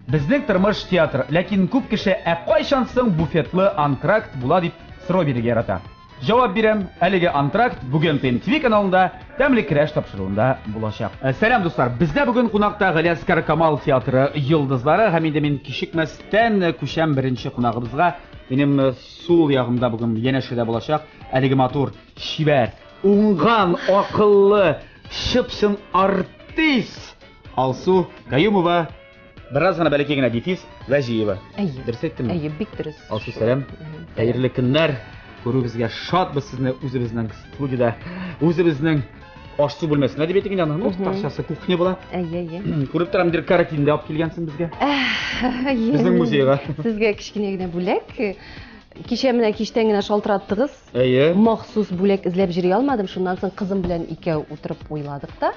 Безнең тормыш театр, ләкин күп кеше ә кайчан соң буфетлы антракт була дип сорау бирергә ярата. Җавап бирәм, әлеге антракт бүген ТМТВ каналында Тәмле көрәш тапшыруында булачак. Э, сәлам, дуслар! Бездә бүген кунакта Галиәскар Камал театры йолдызлары һәм инде мин кичекмәстән күчәм беренче кунагыбызга. Минем э, сул ягымда бүген янәшәдә булачак әлеге матур, чибәр, уңган, акыллы, чып-чын артист Алсу Каюмова. Бераз гына бәләкәй генә дефис Вәҗиева. Әйе. Дөрес әйттемме? Әйе, бик дөрес. Алсу, сәлам. Хәерле көннәр. Күрүебезгә шатбыз сезне үзебезнең студиядә, үзебезнең аш-су бүлмәсендә дип әйтик инде аны. Ну, татарчасы кухня була. Әйе, әйе. Күреп торам, бер карантинда алып килгәнсең безгә. Әйе. Безнең музейга. Сезгә кечкенә генә бүләк. Кичә менә кичтән генә шалтыраттыгыз. Әйе. Махсус бүләк эзләп йөри алмадым. Шуннан соң кызым белән икәү утырып уйладык та.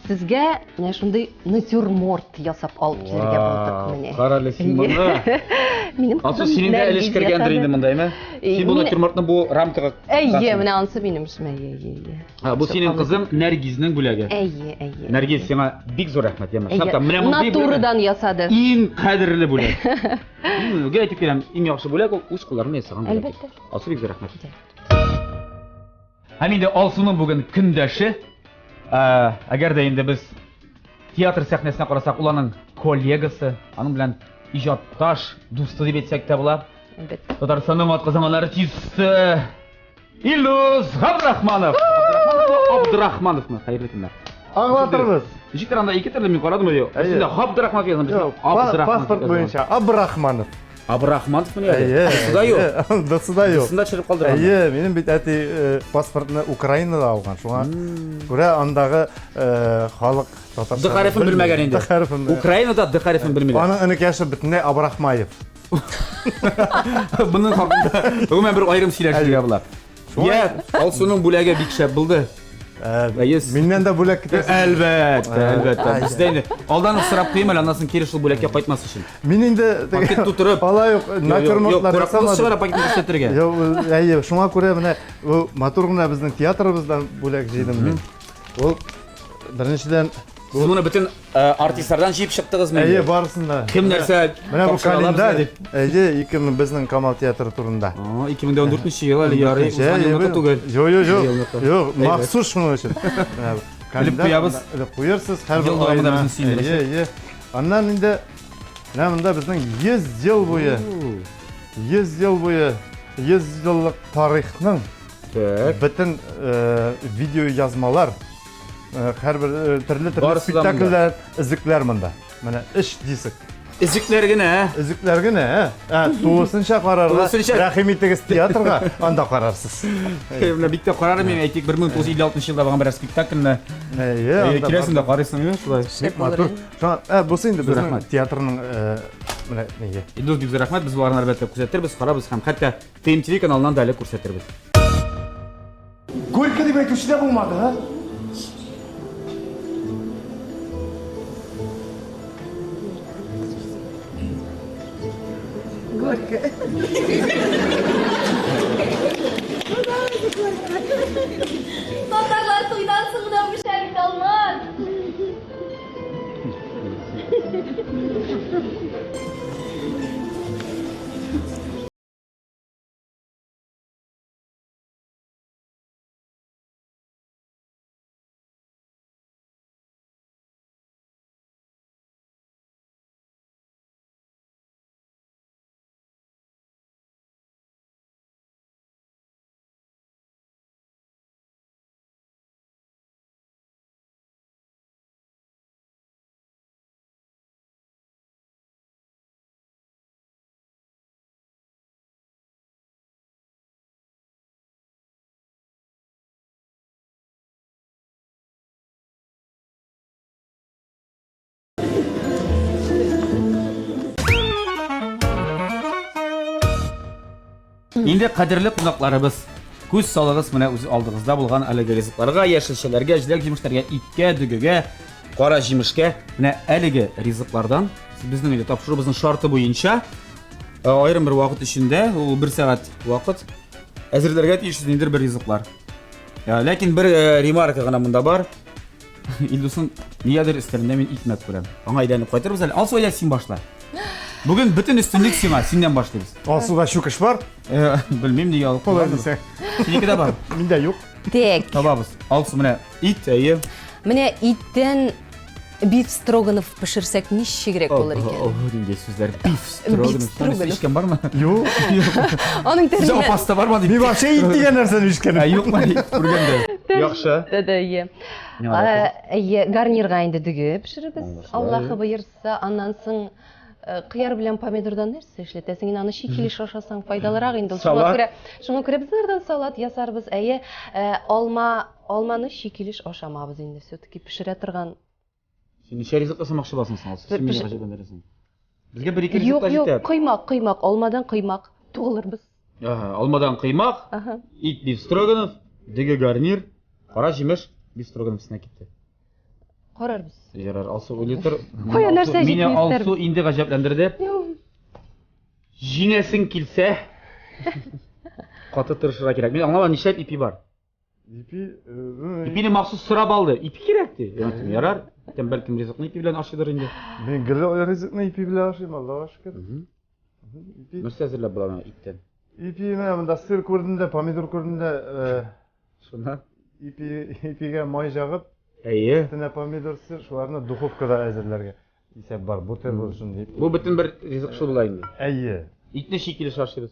Сезгә менә шундый натюрморт ясап алып килергә булдык менә. Кара әле син моны. Минем Алсу, синең дә өлеш кергәндер инде монда, әйме? Син бу натюрмортны бу рамкага Әйе, менә ансы минем эшем, әйе, әйе, әйе. Бу синең кызың Нәргизнең бүләге. Әйе, әйе. Нәргиз, сиңа бик зур рәхмәт, яме. Чынлап менә мондый Натурадан ясады. Иң кадерле бүләк. Гел әйтеп киләм, иң яхшы бүләк ул үз кулларың белән ясаган бүләк. Әлбәттә. Алсу, бик зур рәхмәт. Һәм инде Алсуның бүген көндәше, әгәр дә инде без театр сәхнәсенә карасак, ул аның коллегасы, аның белән иҗатташ, дусты дип әйтсәк тә була. Әлбәттә. Татарстанның атказанган артисты Илдус Габдрахманов. Абдрахмановмы? Хәерле көннәр. Аңлатырбыз. Ничектер анда ике төрле мин карадым әле. Өстендә Габдрахманов язган, безнең Абдрахманов. Паспорт буенча Абрахманов. Абрахманов мени әле? Дысы да юк. Дысы да юк. Дысын да төшереп калдырган. Әйе, минем бит әти э, паспортны Украинада алган. Шуңа күрә андагы э, халык татарча. Д хәрефен белмәгән инде. Д хәрефен. Украинада Д хәрефен белмиләр. Аның энекәше бөтенләй Абрахмаев. Моның хакында гомумән бер аерым сөйләшергә була. Я, Алсуның бүләге бик шәп булды. Әйе. Миннән дә бүләк көтәсез. Әлбәттә, әлбәттә. Бездә инде алдан ук сорап куйым әле, аннан соң кире шул бүләккә кайтмас өчен. Мин инде пакет тутырып. Алай ук натюрмортлар ясамадым. Чыгара пакетны күрсәтергә. Юк, әйе, шуңа күрә менә бу матур гына безнең театрыбыздан бүләк җыйдым мин. Ул беренчедән Сез моны бөтен э, артистлардан җыеп чыктыгызмы? Әйе, барысын да. Кем нәрсә Менә бу календарь. Әйе, 2000 безнең Камал театры турында. 2014 ел әле ярый, узган елныкы түгел. Юк, юк, юк. Юк, махсус шуның өчен. Элеп куябыз. Элеп куярсыз һәрбер ел дәвамында безне сөендерәчәк. Әйе, әйе. Аннан инде менә монда безнең 100 ел буе 100 ел буе 100 еллык тарихның бөтен э, видео язмалар Э, һәрбер э, төрле төрле спектакльләр, өзекләр монда. Менә өч диск. Өзекләр генә, ә? Өзекләр генә, ә? Ә, тулысынча карарга. Тулысынча. Рәхим итегез театрга, анда карарсыз. Менә бик тә карар мин, әйтик, 1956 елда булган берәр спектакльне. Әйе, анда. Киләсең дә карыйсың, әйе, шулай. Бик матур. Шуңа, ә, бусы инде безнең театрның э, менә нигә. Илдус, бик зур рәхмәт, без боларны әлбәттә күзәтербез, карарбыз һәм хәтта ТМТV каналыннан да әле күрсәтербез. Горько дип әйтүче дә булмады, ха? Горько. Татарлар туйдан соң да үбешә бит, Алмаз. Инде кадерле кунакларыбыз, күз салыгыз менә үз алдыгызда булган әлеге ризыкларга, яшелчәләргә, җиләк-җимешләргә, иткә, дөгегә, кара җимешкә. Менә әлеге ризыклардан безнең инде тапшыруыбызның шарты буенча Э, аерым бер вакыт эчендә, ул бер сәгать вакыт, әзерләргә тиешсез ниндидер бер ризыклар. Э, ләкин бер э, ремарка гына монда бар. Илдусның нигәдер өстәлендә мин икмәк күрәм. Аңа әйләнеп кайтырбыз әле. Алсу, әйдә син башла. Бүген бөтен өстенлек сиңа, синнән башлыйбыз. Алсуда чүкеш бар. Э, белмим нигә алып Алай куйгандыр. дисәң. Синеке дә бар. Миндә юк. Так. Табабыз. Алсу менә ит, әйе. Менә иттән биф строганов пешерсәк ничегрәк булыр икән? О, нинди сүзләр. Биф строганов. строганов. Эчкән бармы? Юк. Аның Сездә тәрҗемә. апаста бармы дип. Мин вообще ит дигән нәрсәне Ә, ишеткәнем. юкмы? Күргәндә. Яхшы. Да, да, иә. Миңа да Әйе, гарнирга инде дөге пешеребез. Аңлашыла, Аллаһы боерса, аннан соң э, кыяр белән помидордан нәрсә эшләтәсең? Инде аны чи килеш ашасаң файдалырак инде. ул. Шуңа Салат. күрә, шуңа күрә без алардан салат ясарбыз. Әйе, э, алма, алманы чи килеш ашамабыз инде. Все-таки пешерә торган. Син ничә ризык ясамакчы буласың соң? Алсу? Син мине Пеш- гаҗәпләндерәсең. Безгә бер ике ризык Юк, та юк, җитә. коймак, коймак, алмадан коймак туылырбыз. Ага, алмадан коймак, Ага. ит биф строганов, дөге гарнир, кара җимеш биф строганов өстенә китте. Карарбыз. Ярар, Алсу уйлый тор. Кая нәрсә Мине җитми Алсу инде гаҗәпләндерде. Җиңәсең килсә, каты тырышырга кирәк. Мин аңламадым, нишләп ипи бар? Ипи, э, Ипине махсус сорап алды. Ипи кирәк ди. Мин әйттем, Ярар, Әйтәм, бәлкем ризыкны ипи белән ашыйдыр инде. Мин гел ризыкны ипи белән ашыйм, Аллага шөкер. Ипи. Нәрсә әзерләп була менә иттән? Ипи менә монда сыр күрдем дә, помидор күрдем дә, э, Шуннан. ипи ипигә май җагып, Әйе. өстенә помидор, сыр, шуларны духовкада әзерләргә исәп бар. Бутерброд өчен дип. Бу бөтен бер ризык шул була инде. Әйе. Итне чи килеш ашыйбыз.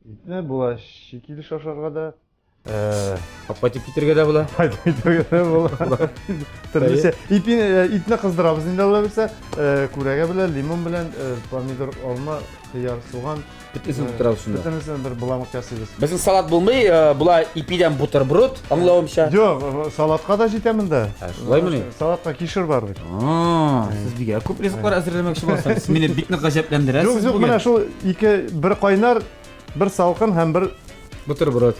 Итне була чи килеш ашарга да, э, Алып кайтып китергә дә була. кайтып китергә дә була. Төрлечә. Ипи, э, итне кыздырабыз инде Алла бирсә, э, күрәгә белән, лимон белән, э, помидор, алма, кыяр, суган. Бөтенесен тутырабыз шунда. Бөтенесен бер боламык ясыйбыз. Безнең салат булмый, э, була ипидән бутерброд, аңлавымча. Юк, э, салатка да җитә монда. Ә, шулаймыни? Салатка кишер бар бит. А, сез бигрәк күп ризыклар әзерләмәкче буласыз. Сез мине бик нык гаҗәпләндерәсез. Юк, юк, менә шул ике бер кайнар, бер салкын һәм бер бутерброд.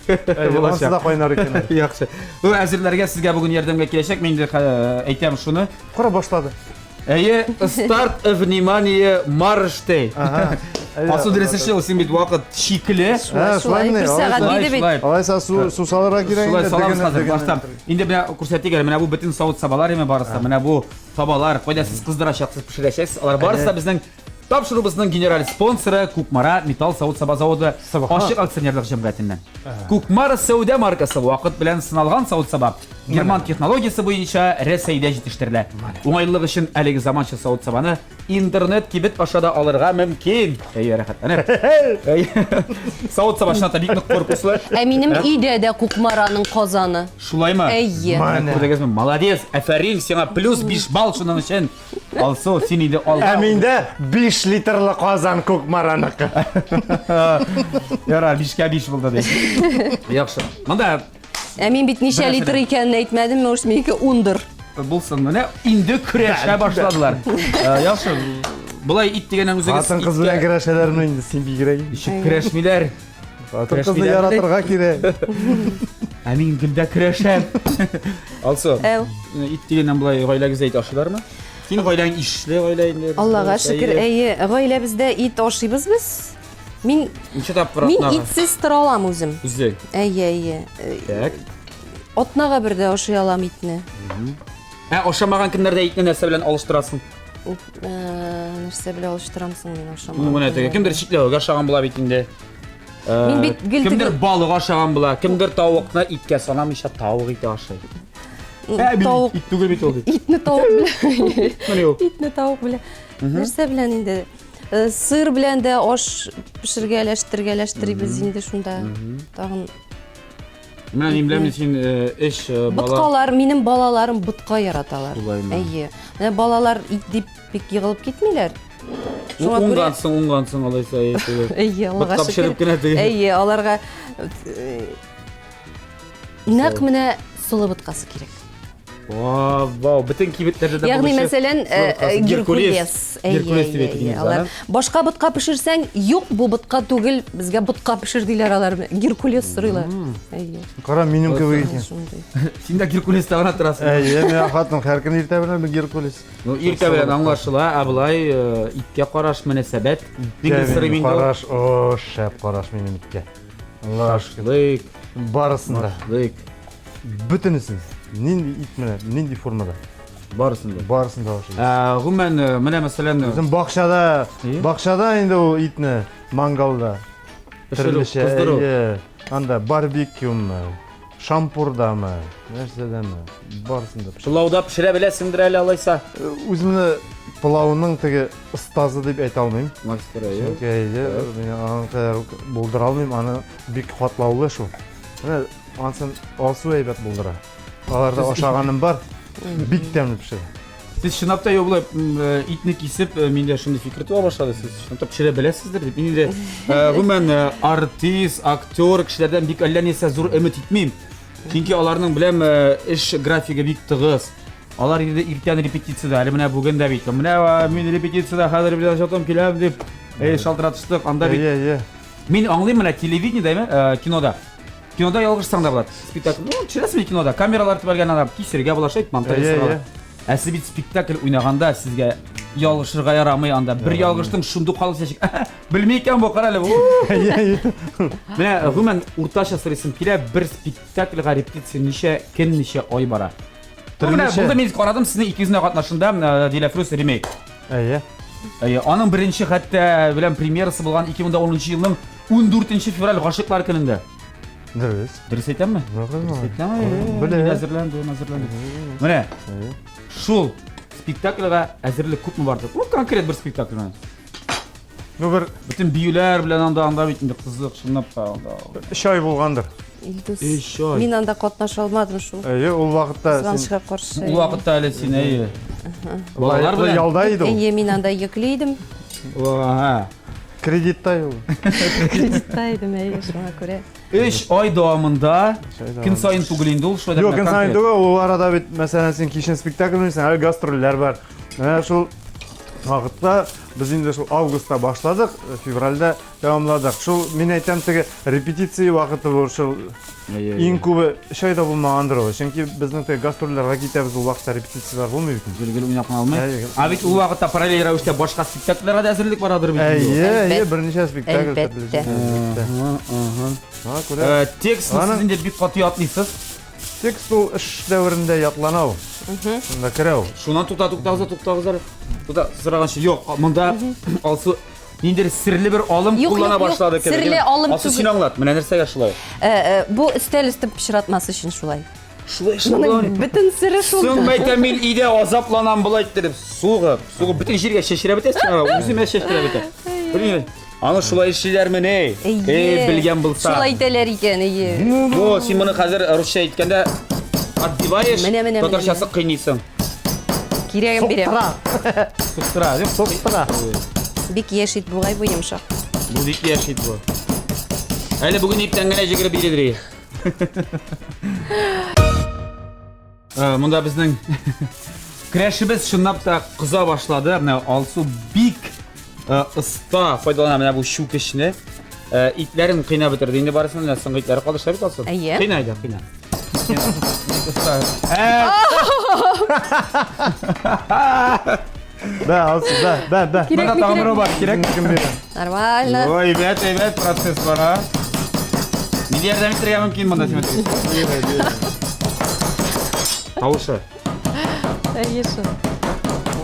Анысы да кайнар икән. Яхшы. Бу әзерләргә сезгә бүген ярдәмгә киләчәк. Мин инде э, әйтәм шуны. Кора башлады. Әйе, старт, внимание, марш ди. Ага. Асу дөрес эшли, ул син бит вакыт чикле. Ә, шулай Шулай, бер сәгать Шулай, диде бит. шулай. Алайса су су салырга кирәк Шулай инде. салабыз дегене- хәзер дегене- баштан. Инде менә күрсәтик әле, менә бу бөтен савыт-сабалар име барысы, менә бу табалар, кайда сез кыздырачаксыз, пешерәчәксез, алар барысы да безнең тапшыруыбызның генераль спонсоры Кукмара металл савыт-саба заводы Сабаха. ачык акционерлык җәмгыятеннән. Кукмара сәүдә маркасы вакыт белән сыналган савыт-саба герман технологиясе буенча Рәсәйдә җитештерелә. Уңайлылык өчен әлеге заманча савыт-сабаны интернет кибет аша да алырга мөмкин. Әйе, рәхәтләнеп. Әйе. Савыт-саба чынлап та бик нык корпуслы. Ә минем өйдә дә Кукмараның казаны. Шулаймы? Әйе. Менә. Күрдегезме? Молодец. Афәрин, сиңа плюс 5 балл шуның өчен. Алсу, син инде алга. Ә миндә 5 литрлы казан Кукмараныкы. Ярар, 5-кә 5 булды ди. Яхшы. Монда Ә мин бит ничә Бер литр икәнен әйтмәдем, может, минеке ундыр. булсын. Менә инде көрәшә башладылар. Э, Яхшы. Болай ит дигәннән үзегез Хатын-кыз белән көрәшәләрме инде син бигрәк. Ничек көрәшмиләр? Хатын-кызны Көрәшмиләр. яратырга кирәк. Ә мин гел дә көрәшәм. Алсу, Әү. ит дигәннән болай гаиләгездә ит ашыйлармы? Син гаиләң ишле гаилә инде. Аллага шөкер, әйе, гаиләбездә ит ашыйбыз без. Мин Ничә тапкыр мин атнага? итсез тора алам үзем. Үзе. Әйе, әйе. Э, Так. Атнага бер дә ашый алам итне. Ә ашамаган көннәрдә итне нәрсә белән алыштырасың? Э, Нәрсә белән алыштырам соң мин ашамаган? Ну, менә теге көннәрдә? кемдер чикләвек ашаган була бит инде. Э, Мин бит гел кемдер теге- балык ашаган була, кемдер тавыкны иткә санамыйча тавык ите ашый. Ә, бит Тавык ит түгел бит ул дип. итне тавык белән. Менә ул. Итне тавык белән. Нәрсә белән инде? Э, Сыр белән дә аш пешергәләштергәләштерибез инде шунда. Тагын Менә мин беләм син э, эш э, бала. Боткалар, минем балаларым ботка яраталар. Шулаймы? Әйе. Менә балалар ит дип бик егылып китмиләр. Шуңа күрә Уңгансың, уңгансың алайса. әйе, теге. Әйе, Аллага Ботка шөкер. пешереп кенә теге. Әйе, аларга э, нәкъ менә солы боткасы кирәк. Вау, вау, бөтен кибетләрдә дә Ягъни булучы мәсәлән, солы боткасы. э, Геркулес. Әйе, Геркулес дип әйе, әйтик әйе, инде, алар. аны. Башка ботка пешерсәң, юк, бу ботка түгел, безгә ботка пешер диләр алар. Геркулес сорыйлар. Әйе. Кара минем кебек икән. Шундый. Син дә Геркулеста гына торасың. Әйе, мин хатын һәр көн иртә белән бер Геркулес. Ну, иртә белән аңлашыла, ә болай э, иткә караш мөнәсәбәт. Мин гел сорыйм инде. ул. Караш, о, шәп караш минем иткә. Аллага шөкер. Шашлык, Барысын да. шашлык. Бөтенесен. Нинди ит менә, нинди формада. Барысын да. Барысын да ашыйбыз. Ә, гомумән, э, менә мәсәлән, Безнең бакчада, бакчада инде ул итне мангалда Пешерү, төрлечә, кыздыру. әйе. Анда барбекюмы, шампурдамы, нәрсәдәме, барысын да пешерә. Пылауда пешерә беләсеңдер әле алайса. Э, Үземне пылауның теге остазы дип әйтә алмыйм. Мастер, әйе. Чөнки әйе, мин аның кадәр үк булдыра алмыйм, аны бик катлаулы шул. Менә анысын Алсу әйбәт булдыра. Аларда ашаганым бар. Бик тәмле пешерә. Сез чынлап та болай э, итне кисеп, э, миндә шундый фикер туа башлады. Сез чынлап та пешерә беләсездер дип. Мин инде э, гомумән артист, актер кешеләрдән бик әллә нәрсә зур өмет итмим. Чөнки аларның беләм эш графигы бик тыгыз. Алар инде иртән репетициядә, әле менә бүген дә бит. Менә мин репетициядә хәзер белән чатым киләм дип, эй шалтыратыштык. Анда бит. Әйе, әйе. Мин аңлыйм менә телевидениедә, кинода. Кинода ялгышсаң да була. Спектакль, ну, төшерәсең бит кинода. Камералар төбәлгән анда кисергә була, шәйт монтаж ясарга. Ә сез бит спектакль уйнаганда сезгә ялгышырга ярамый анда. Бер ялгыштың шундук халык чәчек. Белми икән бу, кара әле. Менә гомумән уртача сорыйсым килә, бер спектакльгә репетиция ничә көн, ничә ай бара? Менә булды мин карадым сезнең икегезнең катнашында Диләфрүз ремейк. Әйе. Әйе, аның беренче хәтта белән премьерасы булган 2010 елның 14 февраль гашыйклар көнендә. Дөрес. Дөрес әйтәмме? Дөрес әйтәм. Белә. Әзерләнде, әзерләнде. Менә. Шул спектакльгә әзерлек күпме барды? Ну, конкрет бер спектакль. Ну бер бөтен биюләр белән анда анда бит инде кызык, чынлап та анда. Өч ай булгандыр. Илдус. Өч ай. Мин анда катнаша алмадым шул. Әйе, ул вакытта син Кызганычка каршы. Ул вакытта әле син әйе. Балалар лаеклы белән. ялда иде ул. Әйе, мин анда йөкле идем. Ага. Кредитта ул. Кредитта идем, әйе, шуңа күрә. Өч ай дәвамында көн саен түгел инде ул шулай да. Юк, көн саен түгел, ул арада бит, мәсәлән, син кичен спектакль уйныйсың, әле гастрольләр бар. Менә шул вакытта без инде шул августта башладык, февральдә тәмамладык. Шул мин әйтәм теге репетиция вакыты бу шул иң күбе өч ай да булмагандыр ул. Чөнки безнең теге гастрольләргә китәбез, ул вакытта репетицияләр булмый бит. Гел-гел уйнап кына алмый. Әйе. Ә бит ул вакытта параллель рәвештә башка спектакльләргә дә әзерлек барадыр бит. инде ул. Әйе, әйе, Әлбәт. берничә спектакль Әлбәттә. төрле. Ага, ага. Шуңа күрә Э, Текстны Аның- сез инде бик каты ятлыйсыз. текст ул эш дәверендә ятлана ул. Шунда керә ул. Шуннан тукта, туктагыз, туктагыз әле. Тукта, сораганчы. Юк, монда Алсу ниндидер серле бер алым Юк, куллана юк, юк, башлады кебек. серле алым Алсу, түгел. син аңлат, менә нәрсәгә шулай? Э, э, Бу өстәл өсте пычратмас өчен шулай. Шулай Моның бөтен сере шунда. Соң мәйтәм мин өйдә азапланам болай иттереп, сугып, сугып бөтен җиргә чәчрәп бетәсең, үземә чәчрәп бетә. Белмим. Аны шулай эшлиләрмени? Әйе. Эй, белгән булса. Шулай итәләр икән, әйе. Бу, син моны хәзер русча әйткәндә отбиваешь, Менә, менә, менә, татарчасы кыйныйсың. Кирәген бирәм. Суктыра, юк, Суктыра. Бик яшь ит бугай бу йомшак. Бу бик яшь ит бу. Әле бүген иртән генә җигереп йөридер. Э, монда безнең көрәшебез чынлап та кыза башлады. Менә Алсу бик э, оста файдалана менә бу чүкечне. Э, итләрен кыйнап бетерде. Инде барысын менә соңгы итләре калды, шулай бит Алсу? Әйе. Кыйна әйдә, кыйна. Бик оста. Ә, Бә, Алсу, бә, бә, бә. Монда тагын берәү бар, кирәк. Кем бирә? Нормально. Ой, әйбәт, әйбәт процесс бара. Нинди ярдәм итәргә мөмкин монда симетрик? Тавышы. Әйе шул.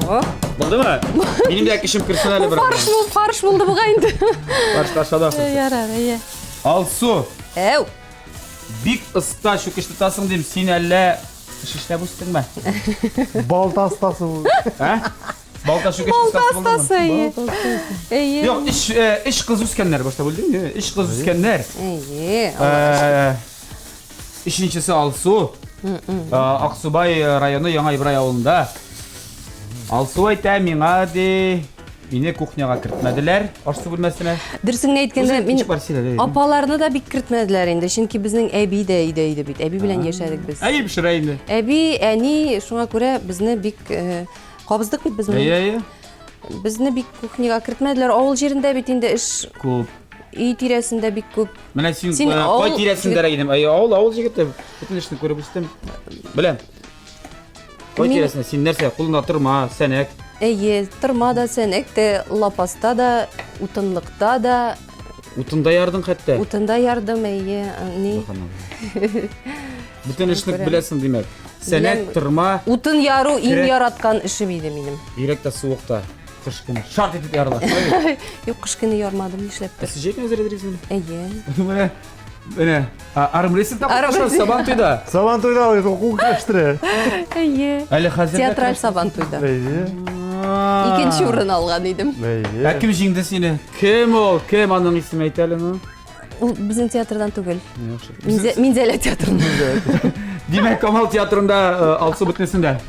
О, Булдымы? Минем дә кешем керсен әле бу бер. фарш бу, фарш булды бугай инде. Фарш ташлады. Ярар, әйе. Алсу, Әү. бик оста чүкеч тотасың дим, син әллә эш эшләп үстеңме? Балта остасы ул. Ә? Балта чүкеч Балта остасы булдыңмы? остасы, әйе. Әйе. Юк, өч, э, өч кыз үскәннәр, башта бүлдем, өч кыз үскәннәр. Әйе. Э, Өченчесе Алсу. Э, Аксубай районы Яңа Ибрай авылында. Алсу әйтә, миңа ди, мине кухняга кертмәделәр, аш-су бүлмәсенә. Дөресен генә әйткәндә, Үзе мин ничек бар сөйлә, әйе. апаларны да бик кертмәделәр инде, чөнки безнең әби дә өйдә иде бит. Әби белән яшәдек без. Әй, пешерә инде. Әби, әни, шуңа күрә безне бик э, кабыздык бит без моны. Әйе, әйе. Безне бик кухняга кертмәделәр. Авыл җирендә бит инде эш Күп. өй тирәсендә бик күп. Менә син, Син э, кай авыл тирәсендәрәк идем? Әйе, авыл, авыл җегете. Бөтен эшне күреп үстем. Беләм. Кай Мин- тирәсендә? Син нәрсә, кулыңда тырма, сәнәк. Әйе, тырма да, сәнәк тә, лапаста да, утынлыкта да, Утында ярдың хәтта. утында ярдым, әйе, ни. Субханалла. Бөтен эшне Күрәм. беләсең димәк. Сәнәк, Беләм. тырма, Утын яру иң Кирәк. яраткан эшем иде минем. бигрәк тә суыкта. Кыш көне шарт итеп ярыла. Шулай бит? Юк, кыш көне ярмадым, нишләптер. Ә сез җәй көне әзерләдегезме? Әйе. Менә менә армрестлинг та катнашасыз Сабантуйда. Сабантуйда кул көрәштерә. Әйе. Әле хәзер дә Театраль Сабантуйда. Әйе. Икенче урын алган идем. Әйе. Ә кем җиңде сине? Кем ул? Кем аның исеме әйт әле, ну? Ул безнең театрдан түгел. Минзәлә театрыннан. Димәк, Камал театрында э, Алсу бөтенесендә.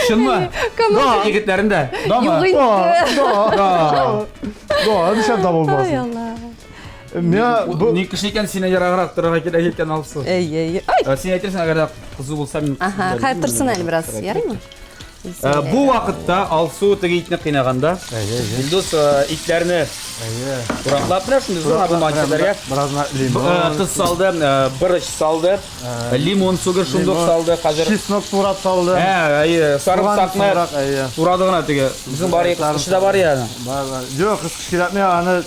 Чынмы? Камал. Егетләрендә. Дамы? Юк инде. Да, Да. да, нишләп дә Ай, булмасын. Алла. Миңа бу Ни кеше икән сине ераграк торырга кирәк икән, Алсу. Әй, әй. Ай. Э, Син әйтерсең, әгәр дә кызу булса, мин Аһа, хәзер торсын әле бераз. Ярыймы? Э, Бу вакытта Алсу теге итне кыйнаганда, Илдус э, итләрне тураклап менә шундый зур бу манчаларга Бераз Э, лимон. Тоз салды, э, борыч салды, лимон сугы шундук салды, хәзер. Чеснок турап салды. Ә, әйе, сарымсакны Суган турак, әйе. турады гына теге. Безнең бар кыскычы да бар я. Бар, бар. Юк, кыскыч кирәкми, аны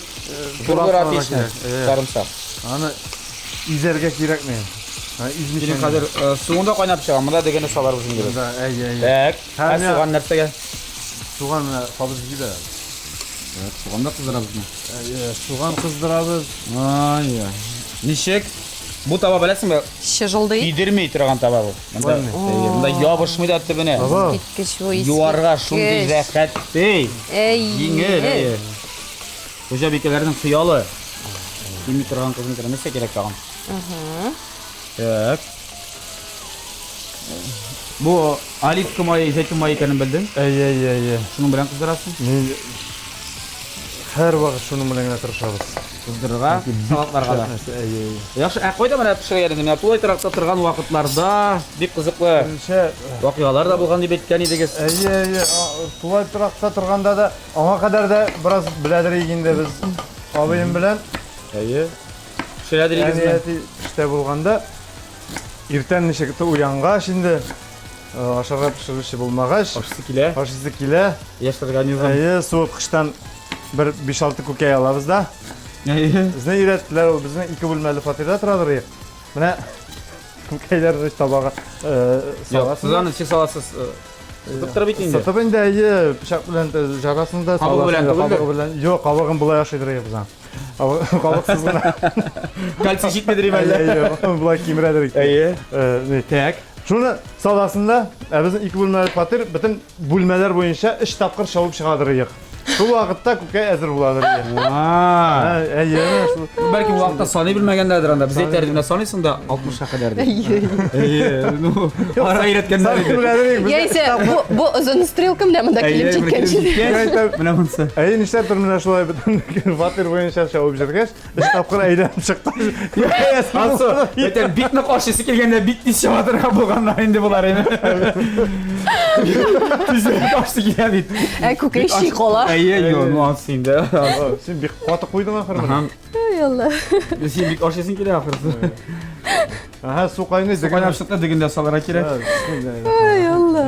турап Турап салырга ишне, кирәк. Әйе. сарымсак. Аны изәргә кирәкми. Аны измичә. Синең хәзер э, суың да кайнап чыга, монда дегене саларбыз инде без. Да, әйе, әйе. Так, ә Һәм я- суган нәрсәгә? Суган менә кабызып җибәрәбез. Так, суган да кыздырабызмы? Әйе, суган кыздырабыз. Ай, ай. Ничек? Бу таба беләсеңме? Чыжылдый. Кидерми торган таба бу. Монда, әйе, монда ябышмый да төбенә. Баба, Киткеч бу искиткеч. Юарга шундый рәхәт. Эй, Әй. җиңел, әйе. Хуҗабикәләрнең хыялы. Кими торган кызны торган нәрсә кирәк тагын? Так. Бу оливка мае, зәйтүн мае икәнен белдем. Әйе, әйе, әйе. Шуның белән кыздырасың. Мин һәрвакыт шуның белән генә тырышабыз. Кыздырырга, салатларга да. Әйе, әйе. Яхшы, ә кайда менә пешергән идең? Менә тулай торакта торган вакытларда бик кызыклы Беренче вакыйгалар да булган дип әйткән идегез. Әйе, әйе, тулай торакта торганда да, аңа кадәр дә бераз беләдер идек инде без абыем белән. Әйе. Пешерәдер Әни идегезме? әти эштә булганда иртән ничек тә уянгач инде ашарга пешерүче булмагач, Ашысы килә. ашыйсы килә. Яшь организм. Әйе, суыткычтан бер 5-6 күкәй алабыз да. Әйе. Безне өйрәттеләр, ул безнең ике бүлмәле фатирда торадыр идек. Менә күкәйләрне табага Юк, сез саласың. аны ничек саласыз? Сытып тора бит инде. Сытып инде, әйе, пычак белән жарасың да, Кабыгы белән саласың да, түгелдер? кабыгы белән. Юк, кабыгын болай ашыйдыр идек без аны. Кабыксыз гына. Кальций җитмидер әллә? Әйе, болай кимерәдер идек. Әйе. Э, Так. Шуны саласың да, ә безнең ике бүлмәле фатир бөтен бүлмәләр буенча өч тапкыр чабып чыгадыр идек. Шул вакытта күкәй әзер буладыр иде. А. Әйе, менә шул. Бәлки ул вакытта саный белмәгәннәрдер анда. Без әйтәр идек, менә саныйсың да 60-ка кадәр дип. Әйе, ну, ара өйрәткәннәр Саный иде. беләдер идек. Без Яисә бу бу озын стрелка менә монда килеп Әйе, менә җиткәнче. килеп җиткәч, Менә монысы. Әйе, нишләптер менә шулай бөтен фатир буенча чабып йөргәч, өч тапкыр әйләнеп чыкты. Күкәй әзер Алсу, булды. әйтәм, бик нык ашыйсы килгәндә бик тиз чаба торган булганнар инде болар инде. Тизрәк ашысы килә бит. Ә күкәй чи кала. Әйе, юк, ну ансы инде. Син бик каты куйдың ахыры менә. Ай, Алла. Син бик ашыйсың килә ахырысы. Ага, су кайный, Су кайнап чыкты, дегендә салырга кирәк. Ай, Алла.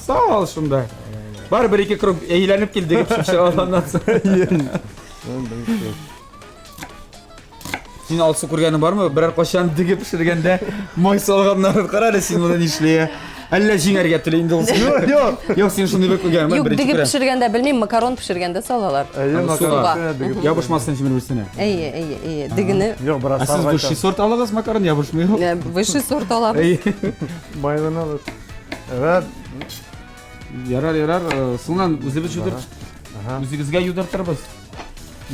Сал шунда. Бар бер ике круг әйләнеп кил дегеп чыгып алганнан соң. Син Алсу күргәнең бармы? Берәр кайчан дөге пешергәндә май салганнарын кара әле син моны нишли? Әллә җиңәргә тели инде ул. Юк, юк. Юк, син шундый бер күргәнең бар, Юк, беренче дөге күрәм. пешергәндә белмим, макарон пешергәндә салалар. Әйе, Суга. макарон дөге. Ябышмасын өчен бер-берсенә. Әйе, әйе, әйе. Дегене Юк, бераз Ә сез высший сорт алыгыз макарон, ябышмый ул. высший сорт алабыз. Әйе. Майлыны алып. Evet. Ярар, ярар, соңыннан үзебез юдыр. Үзегезгә юдыртырбыз.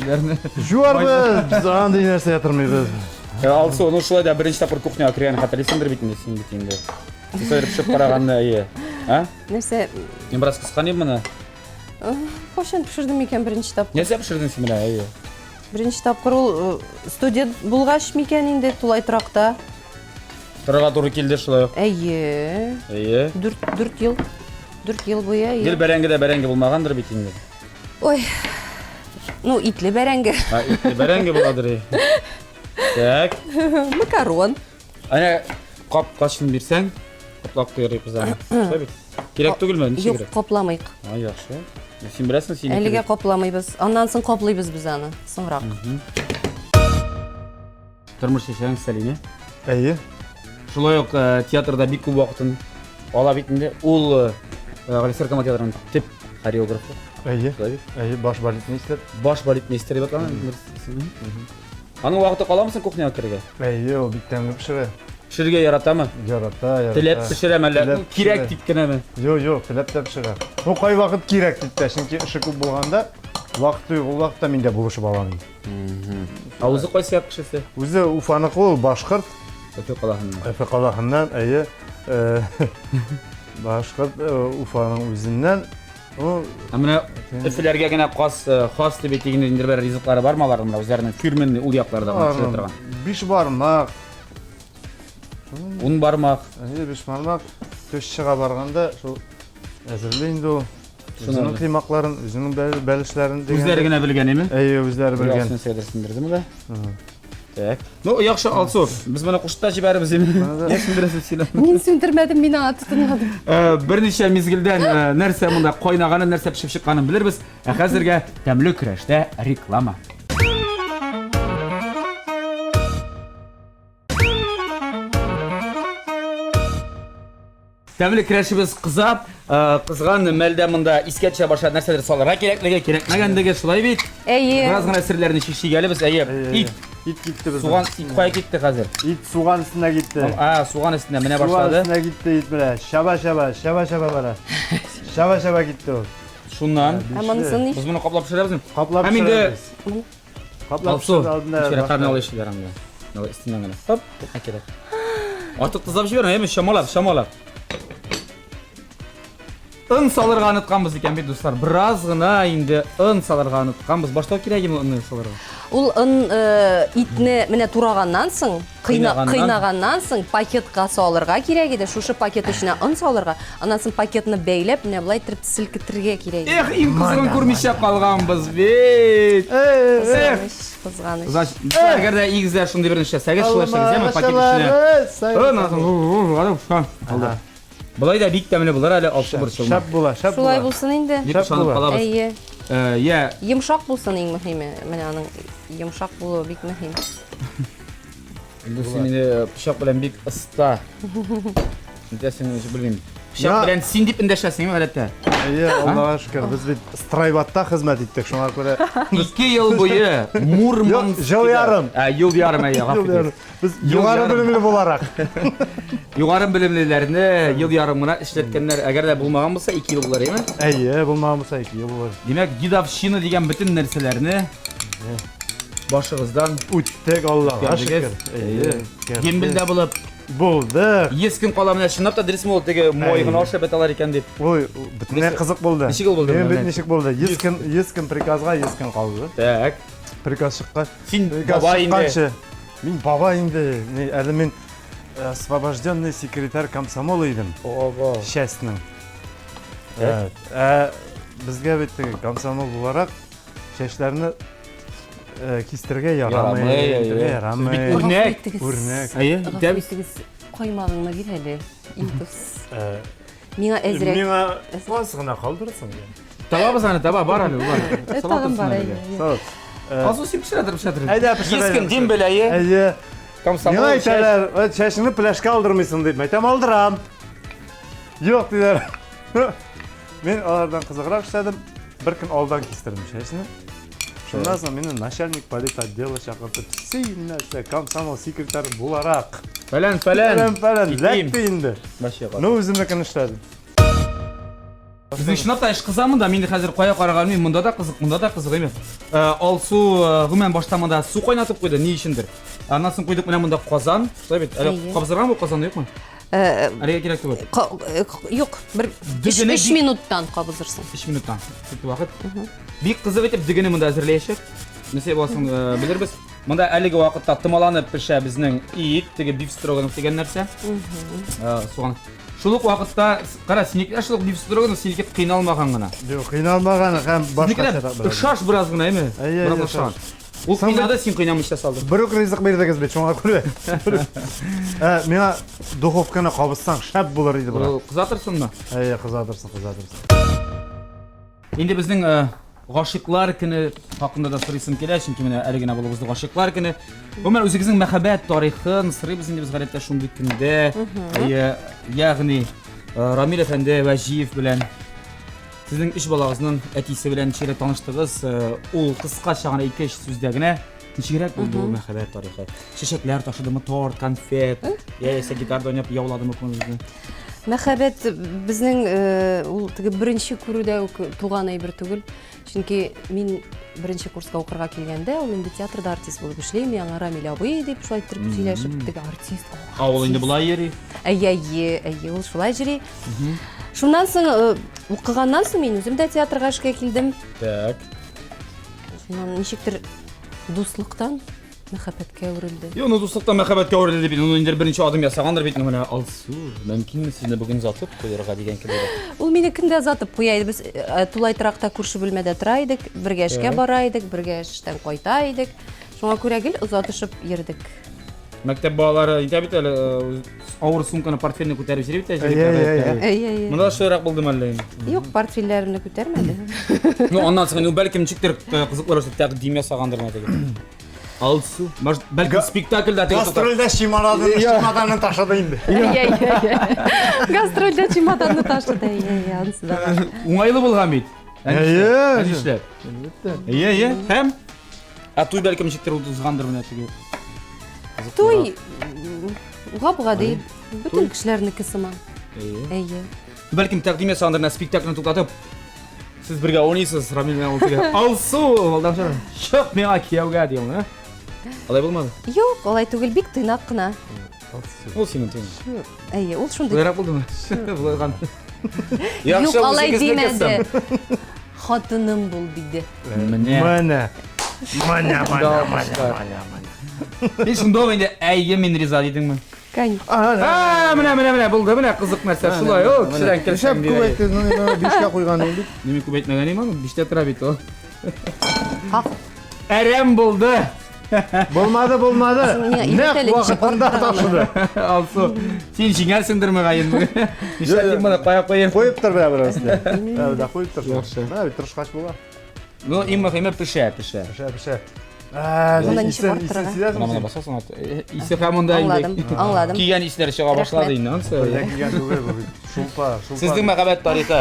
Иләрне. Жуарбыз, без андый нәрсә ятырмыйбыз. Алсу, ну шулай да беренче тапкыр кухняга кергәнен хәтерлисеңдер бит инде син бит инде. Сез пешеп караганны, әйе. А? Нәрсә, Мин бераз кысканыйм моны. кайчан пешердем икән беренче тапкыр? Нәрсә пешердең син менә, әйе. Беренче тапкыр ул студент булгач микән инде тулай торакта? Торырга туры килде шулай ук. Әйе. Әйе. Дүрт, ел. Дүрт ел буе, әйе. Гел бәрәңге дә бәрәңге булмагандыр бит инде. Ой. Ну, итле бәрәңге. А, итле бәрәңге буладыр. Так. Макарон. Әнә капкачын бирсәң, каплап куярбыз без аны. Шулай бит. Кирәк түгелме? Ничек Юк, капламыйк. А, яхшы. Син беләсең, син. Әлегә капламыйбыз. Аннан соң каплыйбыз без аны соңрак. Тормыш яшәгән Сәлимә. Әйе. Шулай ук э, театрда бик күп вакытын ала бит инде. Ул э, Галиәсгар Камал театрының төп хореографы. Әйе. Шулай бит? Әйе, баш балетмейстер. Баш балетмейстер дип аталган. Аның вакыты каламы соң кухняга керергә? Әйе, ул бик тәмле пешерә. Пешерергә яратамы? Ярата, ярата. Теләп пешерәме әллә? Теләп Кирәк пешерә. дип кенәме? Юк, юк, теләп тә пешерә. Ну, кайвакыт кирәк дип тә, чөнки эше күп булганда, вакыты юк, ул вакытта мин дә булышып алам инде. Ә үзе кайсы як кешесе? Үзе Уфаныкы ул, башкорт. Өфе каласыннан. Өфе каласыннан, әйе. Башкорт Уфаның үзеннән. Ну, ә менә Өфеләргә генә хас, хас дип әйтик инде, бер ризыклары бармы аларның менә үзләренең фирменный ул якларда гына пешерә торган? Биш бармак. Ун бармак. Әйе, биш бармак. Тещага барганда шул әзерли инде ул. Үзенең кыймакларын, үзенең бәлешләрен дигән. Үзләре генә белгән, әйме? Әйе, үзләре белгән. Яхшы сәдерсендердеме дә? Так. Ну, яхшы, Алсу, без моны кушып та җибәрербез инде. Нигә сүндерәсез син? Мин сүндермәдем, мин аңа тотынмадым. Берничә мизгелдән нәрсә монда кайнаганын, нәрсә пешеп чыкканын белербез. Ә хәзергә тәмле көрәштә реклама. Тәмле көрәшебез кыза, кызган мәлдә монда искә төшә башлады нәрсәдер салырга кирәклеге, кирәкмәгәнлеге, шулай бит? Әйе. Бераз гына серләрне чишик әле без, әйе. Ит. Ит китте безнең. Суган ит кая китте хәзер? Ит суган өстенә китте. А, суган өстенә менә башлады. Суган өстенә китте ит менә. Чаба-чаба, чаба-чаба бара. Чаба-чаба китте ул. Шуннан. Ә монысын Без моны каплап пешерәбезме? Каплап Һәм инде пешерәбез. Каплап Алсу, пешерү алдында ничәрәк башта. карны алыйшылар анда. Алай өстеннән генә. Хоп, әкирәк. Артык тозлап җибәрмә, әйме, чамалап, чамалап. Он салырга онытканбыз икән бит, дуслар. Бераз гына инде он салырга онытканбыз. Башта ук кирәк иде онны салырга. Ул он э, итне менә тураганнан соң, кыйна, Кыйнаганнан. кыйнаганнан соң пакетка салырга кирәк иде. Шушы пакет эченә он салырга, аннан соң пакетны бәйләп, менә болай иттереп селкетергә кирәк иде. Эх, иң кызыгын күрмичә калганбыз бит. Эх. Кызганыч, кызганыч. Значит, әгәр дә игезләр шундый берне эшләсәгез, шулай эшләгез, яме пакет эченә. Он, алды. Болай да бик тәмле булыр әле, алсы борчылма. Шәп була, шәп Шулай була. булсын инде. Дип Шәп ышанып була. калабыз. Әйе. Э, я Йомшак булсын иң мөһиме. Менә аның йомшак булуы бик мөһим. Илдус, син инде пычак белән бик оста. Нитәсең, белмим. Пычак Я- белән син дип эндәшәсең, гадәттә. Әйе, Аллага шөкер, без бит стройбатта хезмәт иттек, шуңа күрә. Ике ел буе Мурманск. Ел ярым. Ә, ел ярым, әйе, гафу итегез. Без Ел югары ярым. белемле буларак. Югары белемлеләрне ел ярым гына эшләткәннәр. Әгәр дә булмаган булса, 2 ел булыр, әйеме? Әйе, булмаган булса 2 ел булыр. Димәк, дедовщина дигән бөтен нәрсәләрне башыгыздан Үттек, Аллага үткәрдегез. шөкер. Әйе. Дембельдә булып, Булдык. 100 көн кала менә чынлап та дөресме ул теге мой гына ашап бетәләр икән дип. Ой, бөтенләй кызык булды. Ничек ул булды? Минем бит ничек булды? 100 көн, 100 көн приказга 100 көн калды. Так. Приказ чыккач, Син приказ баба инде. чыкканчы, мин баба инде, ни, әле мин э, освобожденный секретарь комсомола идем. Ого. Частьның. Ә, ә, безгә бит теге комсомол буларак чәчләрне э, кистерергә ярамый, Ярамый, әйе. кистерергә ярамый. Сез бит үрнәк. Гафу итегез. Үрнәк. Әйе, Гафу итәбез. итегез. Каймагыңны бир әле, Илдус. Э, Миңа әзрәк. Миңа аз гына калдырсың. Табабыз аны, таба, бар әле, бар. Э, Тагын бар, әйе. Сау. Алсу, син пешерә тор, пешерә тор. Әйдә, пешерә, 100 көн пешерә. дембель, әйе. Әйе. Комсомол. Миңа әйтәләр, «Э, чәчеңне пеләшкә алдырмыйсың дип. Әйтәм, алдырам. Юк, диләр. Мин алардан кызыграк эшләдем. Бер көн алдан кистердем чәчне. Шуннан соң мине начальник политотдела чакыртып, син нәрсә, комсомол секретарь буларак. Фәлән, фәлән. Фәлән, фәлән, Китим. ләкте инде. Вообще. Ну, үземнекен эшләдем. Безнең чынлап та эш кыза монда. Мин хәзер кая карарга белмим. Монда да кызык, монда да кызык әйме. Э, Алсу э, гомумән башта монда су кайнатып куйды, ни өчендер. Аннан соң куйдык менә монда казан. Шулай бит. Әле Әйе. кабызыргамы бу казанны, юкмы? Э, Әлегә кирәк түгел. ка- э, Юк, бер Дөгене 3 бик- минуттан кабызырсың. 3 минуттан. Күп вакыт. Бик кызык итеп дөгене монда әзерләячәк. Нәрсә буласын э, белербез. Монда әлеге вакытта томаланып пешә безнең ит, теге биф строганов дигән нәрсә. Э, Суган. Шул ук вакытта, кара, синекеләр шул ук биф строганов, синеке кыйналмаган гына. Юк, кыйналмаган һәм Синекеләр башкача да. ошаш бераз гына, әйме? Әйе, Бераз әйе, ошаган. Ул Соң кыйнады, син кыйнамыйча салдың. Бер үк ризык бирдегез бит, шуңа күрә. Ә, миңа духовканы кабызсаң шәп булыр иде, брат. Ул кызатырсыңмы? Әйе, кызатырсың, кызатырсың. Инде безнең э, Гашыйклар көне хакында да сорыйсым килә, чөнки менә әле генә булып узды Гашыйклар көне. Гомумән, үзегезнең мәхәббәт тарихын сорыйбыз инде без гадәттә шундый көндә. Әйе, ягъни э, Рамил әфәнде Вәҗиев белән сезнең өч балагызның әтисе белән ничегрәк таныштыгыз? Э, Ул кыскача гына ике-өч сүздә генә ничегрәк булды ул мәхәббәт тарихы? Чәчәкләр ташыдымы, торт, конфет, яисә гитарда уйнап яуладымы күңелегезне? Мәхәббәт безнең э, ул теге беренче күрүдә үк туган әйбер түгел. Чөнки мин беренче курска укырга килгәндә, ул инде театрда артист булып эшли, мин аңа Рамил абый дип шулай иттереп сөйләшеп, теге артист. о, Ә ул инде артист. болай йөри. Әйе, әйе, әйе, ул шулай йөри. Шуннан соң э, укыганнан соң мин үзем дә театрга эшкә килдем. Так. Шуннан ничектер дуслыктан мәхәббәткә әверелде. Юк, ну дуслыктан мәхәббәткә әверелде бит. Ну инде беренче адым ясагандыр бит, ну менә Алсу, мөмкинме сезне бүген озатып куярга дигән кебек. Ул мине көндә озатып куя иде. Без э, тулай торакта күрше бүлмәдә тора идек, бергә эшкә бара идек, бергә эштән кайта идек. Шуңа күрә гел озатышып йөрдек. Мәктәп балалары әйтә бит әле, э, авыр сумканы, портфельне күтәреп йөри бит әле. Әйе, әйе, әйе. Әйе, әйе. Монда шулайрак булдымы әллә инде? Юк, портфельләремне күтәрмәде. Ну, аннан соң, ну, бәлкем ничектер э, кызыклы рәвештә тәкъдим ясагандыр менә теге. Алсу, может, бәлкем спектакльдә теге тота. Гастрольдә чемоданын, чемоданын ташыды инде. Әйе, әйе, әйе. Гастрольдә чемоданны ташыды, әйе, әйе, анысы да бар. Уңайлы булган бит. Ә Әйе. нишләп? Ә нишләп? Әлбәттә. Әйе, әйе. Һәм Ә туй бәлкем ничектер узгандыр менә теге. Туй гап-гади, бөтен кешеләрнеке сыман. Әйе. Әйе. Бәлкем тәкъдим ясагандыр менә спектакльне туктатып. Сез бергә уйныйсыз, Рамил белән ул теге. Алсу, алдамчы. Чык миңа кияүгә ди ул, ә? Алай булмады. Юк, алай түгел, бик тыйнак кына. Ул синең туең. Әйе, ул шундый. Болайрак булдымы? Булайган. Юк, алай димәде. Хатыным бул диде. Менә. Менә. Менә, менә, менә, менә, менә. Син шунда ук инде әйе мин риза дидеңме? Конечно. А, менә, менә, менә булды, менә кызык нәрсә. Шулай ул, кешедән килсәң Шәп күп әйтте, ну, мин бишкә куйган идем бит. Мин күп әйтмәгән идем аны, биштә тора бит ул. Хак. Әрәм булды. Булмады, булмады. Миңа Нәкъ өйрәтәле, ничек вакытында ташыды. Алсу, син җиңәрсеңдер мөгаен. Нишләп моны кая куйыйм? Куеп тор бер берсенә. Бер куеп тор. Яхшы. Менә бит тырышкач була. Ну, иң мөһиме пешә, пешә. Пешә, пешә. Ә, Монда ничек исен, арттырырга? исен сизәсеңме Менә моны син? басасың, исе һәм монда инде. Аңладым, аңладым. Кигән исләр чыга башлады Рәхмәт. инде, ансы. Бергә кигән түгел бу бит. Шулпа, шулпа. Сезнең мәхәббәт тарихы.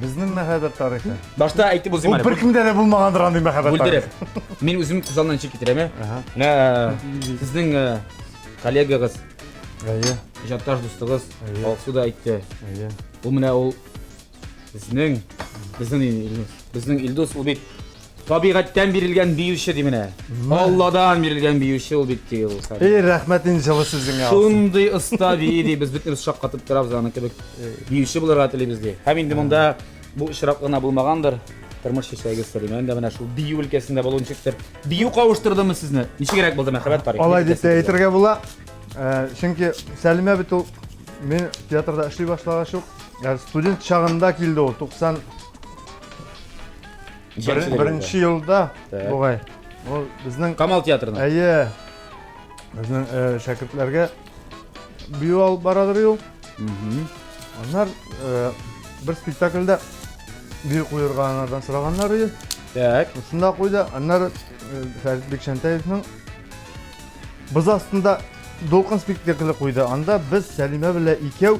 Безнең мәхәббәт тарихы. Башта әйтеп узыйм Ул әле. беркемдә дә булмагандыр андый мәхәббәт Бүлдереп. тарихы. Мин үзем күз алдына ничек китерәм, ә? Ага. Менә сезнең э, коллегагыз, Әйе, иҗатташ дустыгыз Әйе. Алсу да әйтте. әйе. Ул менә ул безнең безнең Илдус, безнең Илдус ул бит табигатьтән бирелгән биюче ди менә. Алладан бирелгән биюче ул бит ди ул. Эй, рәхмәт инде җылы сүзеңә. Алсу. Шундый оста бии ди, без бөтенебез шаккатып торабыз аны кебек. Биюче булырга телибез ди. Һәм инде монда бу очрак кына булмагандыр. Тормыш чәчәгез Сәлимә дә менә шул бию өлкәсендә булу ничектер. Бию кавыштырдымы сезне? Ничегрәк булды мәхәббәт тарихы? Алай дип тә әйтергә була. Э, Чөнки Сәлимә бит ул мин театрда эшли башлагач ук, ә, студент чагында килде ул 90 беренче елда Так. бугай. Ул безнең Камал театрына. әйе безнең э, шәкертләргә бию алып барадыр ул. Аннар э, бер спектакльдә бию куерга анардан сораганнар иде. Так. Шунда куйды. Аннары э, Фәрит Бикчәнтәевның Боз астында дулкын спектакле куйды. Анда без Сәлимә белән икәү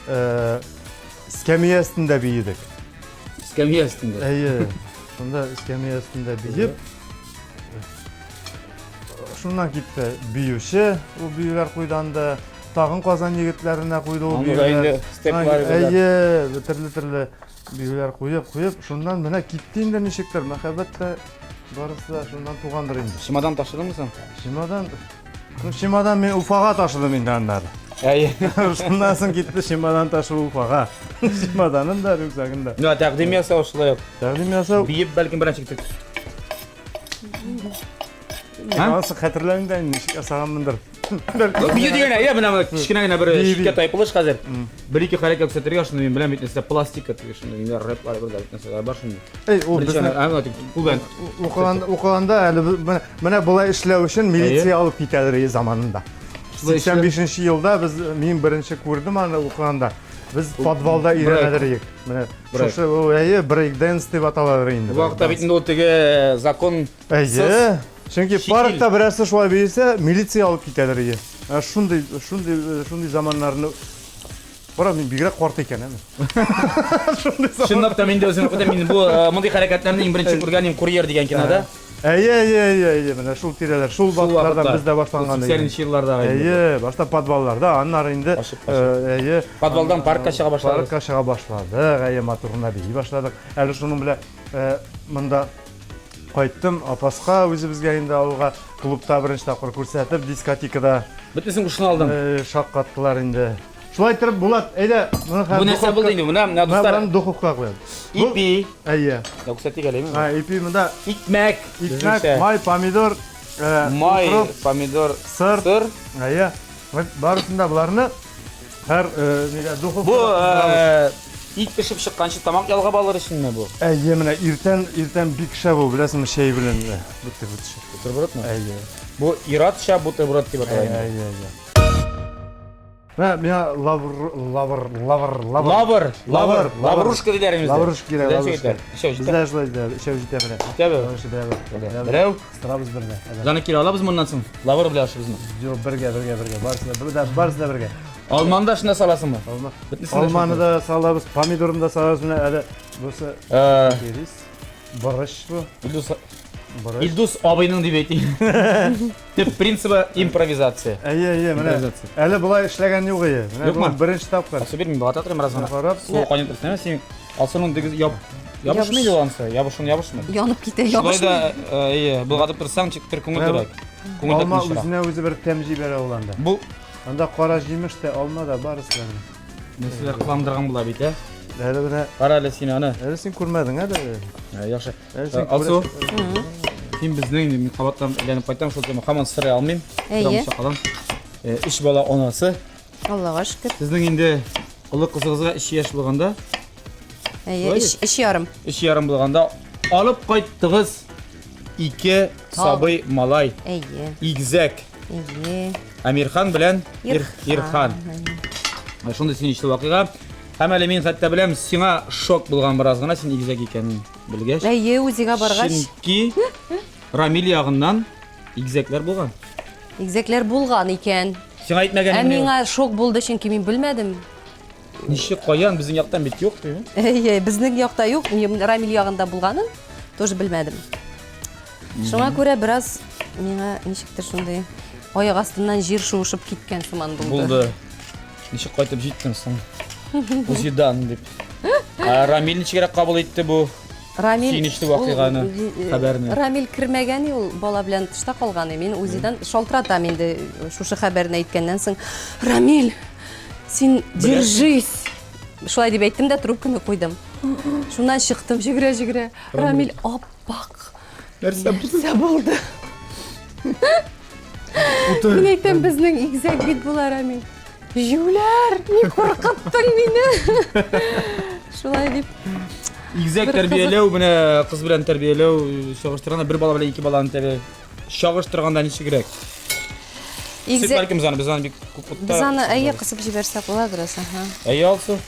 э, эскәмия өстендә биедек. Эскәмия өстендә. Әйе. Шунда эскәмия өстендә биеп, шуннан китте биюче, ул биюләр куйды анда. Тагын Казан егетләренә куйды ул Анда да инде биюләр. степлар бар. Әйе, төрле-төрле биюләр куеп, куеп, шуннан менә китте инде ничектер, мәхәббәт тә барысы да шуннан тугандыр инде. Чемодан ташыдыңмы соң? Чемодан, ну чемодан мин Уфага ташыдым инде аннары. Әйе. Шуннан соң китте чемодан ташу Уфага. Чемоданын да, рюкзагын да. Ну, ә тәкъдим ясау шулай ук. Тәкъдим ясау. Биеп бәлкем беренче киттек. Анысы хәтерләмим дә инде ничек ясаганмындыр. Ну, бию дигән, әйе, менә моны кечкенә генә бер Бию, читкә бию. тайпылыш хәзер. Бер-ике хәрәкәт күрсәтергә, шуны мин беләм бит нәрсә пластика теге шуны инде рэплар бер дә бит нәрсәләр бар шуны. Эй, ул Беренче безнең ана, ана, кул белән. укыганда укыганда әле без- менә- менә болай эшләү өчен милиция алып китәләр иде заманында. Шулай эшләп- 85 елда без мин беренче күрдем аны укыганда. Без подвалда өйрәнәдер идек. Менә шушы әйе, брейк дэнс дип аталалар инде. Бу вакытта бит инде ул теге закон Әйе. Чөнки паркта берәрсе шулай биесә, милиция алып китәдер иде. Ә шундый шундый шундый заманнарны Бара мин бигрәк карт икән, әме. Шундый заман. Чынлап та мин дә үзем күрдем, мин бу э, мондый хәрәкәтләрне иң беренче күргәнем Курьер дигән кинода. Әйе, әйе, әйе, әйе, менә шул тирәләр, шул вакытлардан без дә башланган. 80 елларда. Әйе, башта подвалларда, аннары инде э, әйе. Подвалдан паркка чыга башладык. Паркка чыга башладык, әйе, матур гына бии башладык. Әле шуның белән э, монда Кайттым Апаска үзебезгә инде авылга клубта беренче тапкыр күрсәтеп, дискотекада. Бөтенесен кушына алдың. Э, шаккаттылар инде. Шулай итеп, Булат, әйдә, моны хәзер. Бу нәрсә булды инде? Менә, менә дуслар. Менә духовка куям. Ипи. Әйе. Да күрсәтик әле. Һа, ипи монда. Икмәк. Икмәк, май, помидор, э, май, помидор, сыр. Сыр. Әйе. Барысын да боларны Һәр нигә духовка. Бу ит пешеп чыкканчы тамак ялгап алыр өченме бу? Әйе, менә иртән иртән бик шәп бу, беләсеңме, чәй белән бутерброд. Бутербродмы? Әйе. Бу иратча бутерброд дип атала инде. Әйе, әйе. Менә миңа лавр лавр лавр лавр лавр лавр лаврушка диләр инде. Лаврушка кирәк, лаврушка. Бездә шулай диләр, өчәү җитә менә. Җитәме? Җитә. Берәү. Кыстырабыз берне. Без аны кире алабыз моннан соң. Лавр белән ашыйбызмы? Юк, бергә, бергә, бергә. Барысы да, бер, барысы да бергә. Алманы да шунда саласыңмы? Алма. Алманы да салабыз, помидорны да салабыз. Менә әле бусы ирис, борыч бу. Илдус Борыч. Илдус абыйның дип әйтим. Төп принцибы импровизация. Әйе, әйе, менә. Әле болай эшләгән юк ие. Менә бу беренче тапкыр. Алсу бир, мин багата торыйм бераз гына. Карап. Су кайнап торсын, син Алсуның дигез яп ябышмый инде ул анысы. Ябышын ябышмый. Янып китә, ябышмый. Шулай да, әйе, болгатып торсаң, ничектер күңеллерәк. Күңел Алма үзенә үзе бер тәм җибәрә ул анда. Бу анда кара җимеш тә, алма да барысы да. Нәрсәләр кыландырган була бит, ә? Әле менә. Кара әле син аны. Әле син күрмәдең, әле. Яхшы. Алсу, син безнең инде мин кабаттан әйләнеп кайтам, шул тема һаман сорый алмыйм. Әйе. Өч бала анасы. Аллага шөкер. Сезнең инде олы кызыгызга 3 яшь булганда, Әйе, 3 ярым. 3 ярым булганда алып кайттыгыз ике сабый малай. Әйе. Игезәк. Әйе. Әмирхан белән Ирхан. Шундый сөенечле вакыйга. Һәм әле мин хәтта беләм, сиңа шок булган бераз гына син игезәк икәнен белгәч. Әйе, УЗИга баргач. Чөнки Рамил ягыннан игезәкләр булган. Игезәкләр булган икән. Сиңа әйтмәгән. Ә миңа шок булды, чөнки мин белмәдем. Ничек, каян? Безнең яктан бит юк, ди. Әйе, безнең якта юк. Рамил ягында булганын тоже белмәдем. Шуңа күрә бераз миңа ничектер шундый аяк астыннан җир шуышып киткән сыман булды. Булды. Ничек кайтып җиттең соң? УЗИдан дип. Ә Рамил ничегрәк кабул итте бу Рамил сөенечле вакыйганы, хәбәрне? Рамил кермәгән, ул бала белән тышта калган. Мин УЗИдан шалтыратам инде шушы хәбәрне әйткәннән соң. Рамил, син держись. Шулай дип әйттем дә трубканы куйдым. Шуннан чыктым җегерә-җегерә. Рамил аппак. Нәрсә Нәрсә булды? Мин әйтәм, безнең игезәк бит була, Рамил. Җүләр, ни куркыттың мине. Шулай дип. Игезәк тәрбияләү, менә кыз белән тәрбияләү чагыштырганда бер бала белән ике баланы тәрбия чагыштырганда ничегрәк? Игезәк бәлкем без аны без аны бик күп Без аны әйе кысып җибәрсәк була бераз, аһа. Әйе, Алсу.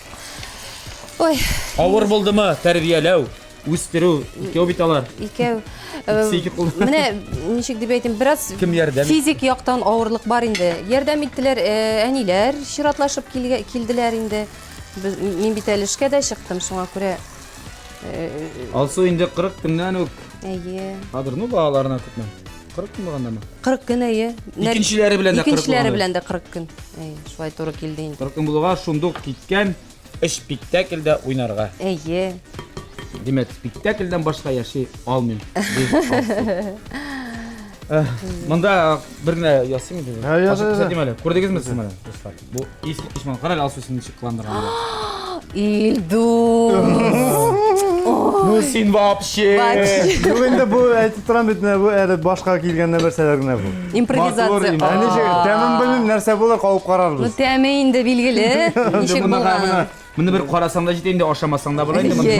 Ой. Авыр булдымы тәрбияләү? Үстерү, икәү бит алар. Икәү. Икесе ике кул. Менә ничек дип әйтим, бераз Кем ярдәм физик яктан авырлык бар инде. Ярдәм иттеләр, әниләр чиратлашып килделәр инде. Мин бит әле эшкә дә чыктым, шуңа күрә Алсу инде 40 көннән үк. Әйе. Хәзер ну балаларына күпме? 40 көн булгандамы? 40 көн, әйе. Икенчеләре белән дә 40 Икенчеләре белән дә 40 көн. Әйе, шулай туры килде инде. 40 көн булуга шундук киткән. Өч спектакльдә уйнарга. Әйе. Димәк, спектакльдән башка яши алмыйм. Монда бер генә ясыйм инде. Ачып күрсәтим әле. Күрдегезме сез моны, дуслар? Бу искиткеч моны. Кара әле Алсу син ничек кыландырган. Илдус. Ну син вообще. Юк инде бу әйтеп торам бит, менә бу әле башка килгән нәрсәләр генә бу. Импровизация. Ә ничек, тәмен белмим, нәрсә булыр, кабып карарбыз. Ну тәме инде билгеле, ничек булганын. Моны бер карасаң да җитә инде, ашамасаң да була инде. Моны.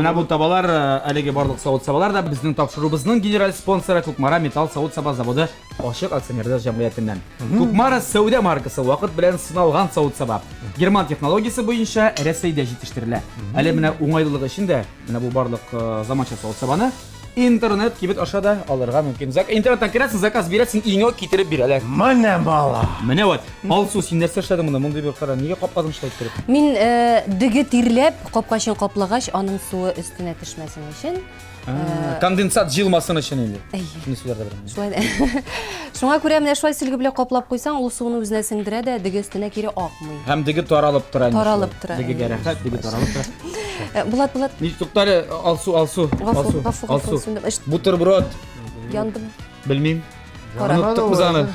Менә бу табалар, әлеге барлык савыт-сабалар да безнең тапшыруыбызның генераль спонсоры Кукмара металл савыт-саба заводы ачык акционерлар җәмгыятеннән. Кукмара сәүдә маркасы вакыт белән сыналган савыт-саба. Герман технологиясе буенча Рәсәйдә җитештерелә. Әле менә уңайлылыгы өчен дә менә бу барлык заманча савыт-сабаны интернет кибет аша да алырга мөмкин. Интернеттан керәсең, заказ бирәсең, өеңә китереп бирәләр. Менә бала. Менә вот. Алсу, син нәрсә эшләдең монда? Мондый бер кара, нигә капладың шулай иттереп? Мин э, дөге тирләп, капкачын каплагач, аның суы өстенә төшмәсен өчен. Э, Конденсат җыелмасын өчен инде. Әйе. Шуны сүзләр дә беләм. Шулай да. Шуңа күрә менә шулай сөлге белән каплап куйсаң, ул суны үзенә сеңдерә дә, дөге өстенә кире акмый. Һәм дөге таралып тора. инде Таралып шулай. тора, Дегегә әйе. рәхәт, дөге таралып тора. Э, Булат, Булат, Ни туктале, Алсу, Алсу, Гафу, Алсу, гафу, гафу, Алсу. сүндем. Эш- Бутерброд, яндым. белмим. Кара. Оныттык без аны.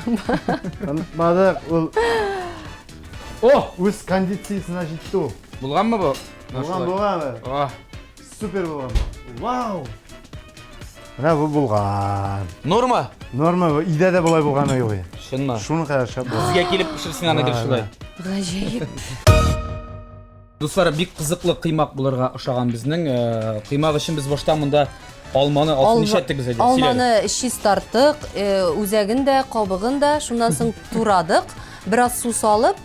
Онытмадык, ул О, үз кондициясенә җитте ул. булганмы бу? Булган, булган. О, Супер булган. Вау! Менә бу булган. норма. Норма, бу өйдә дә болай булганы юк. Чынмы? Шуны кадәр шәп булган. Безгә килеп пешерсен аны гел шулай. Гаҗәеп. Дуслар, бик кызыклы кыймак булырга ошаган безнең. Э, Кыймак өчен без башта монда алманы алсын нишләттек без әйдә? Алманы чистарттык, э, үзәген дә, кабыгын да, шуннан соң турадык. Бераз су салып,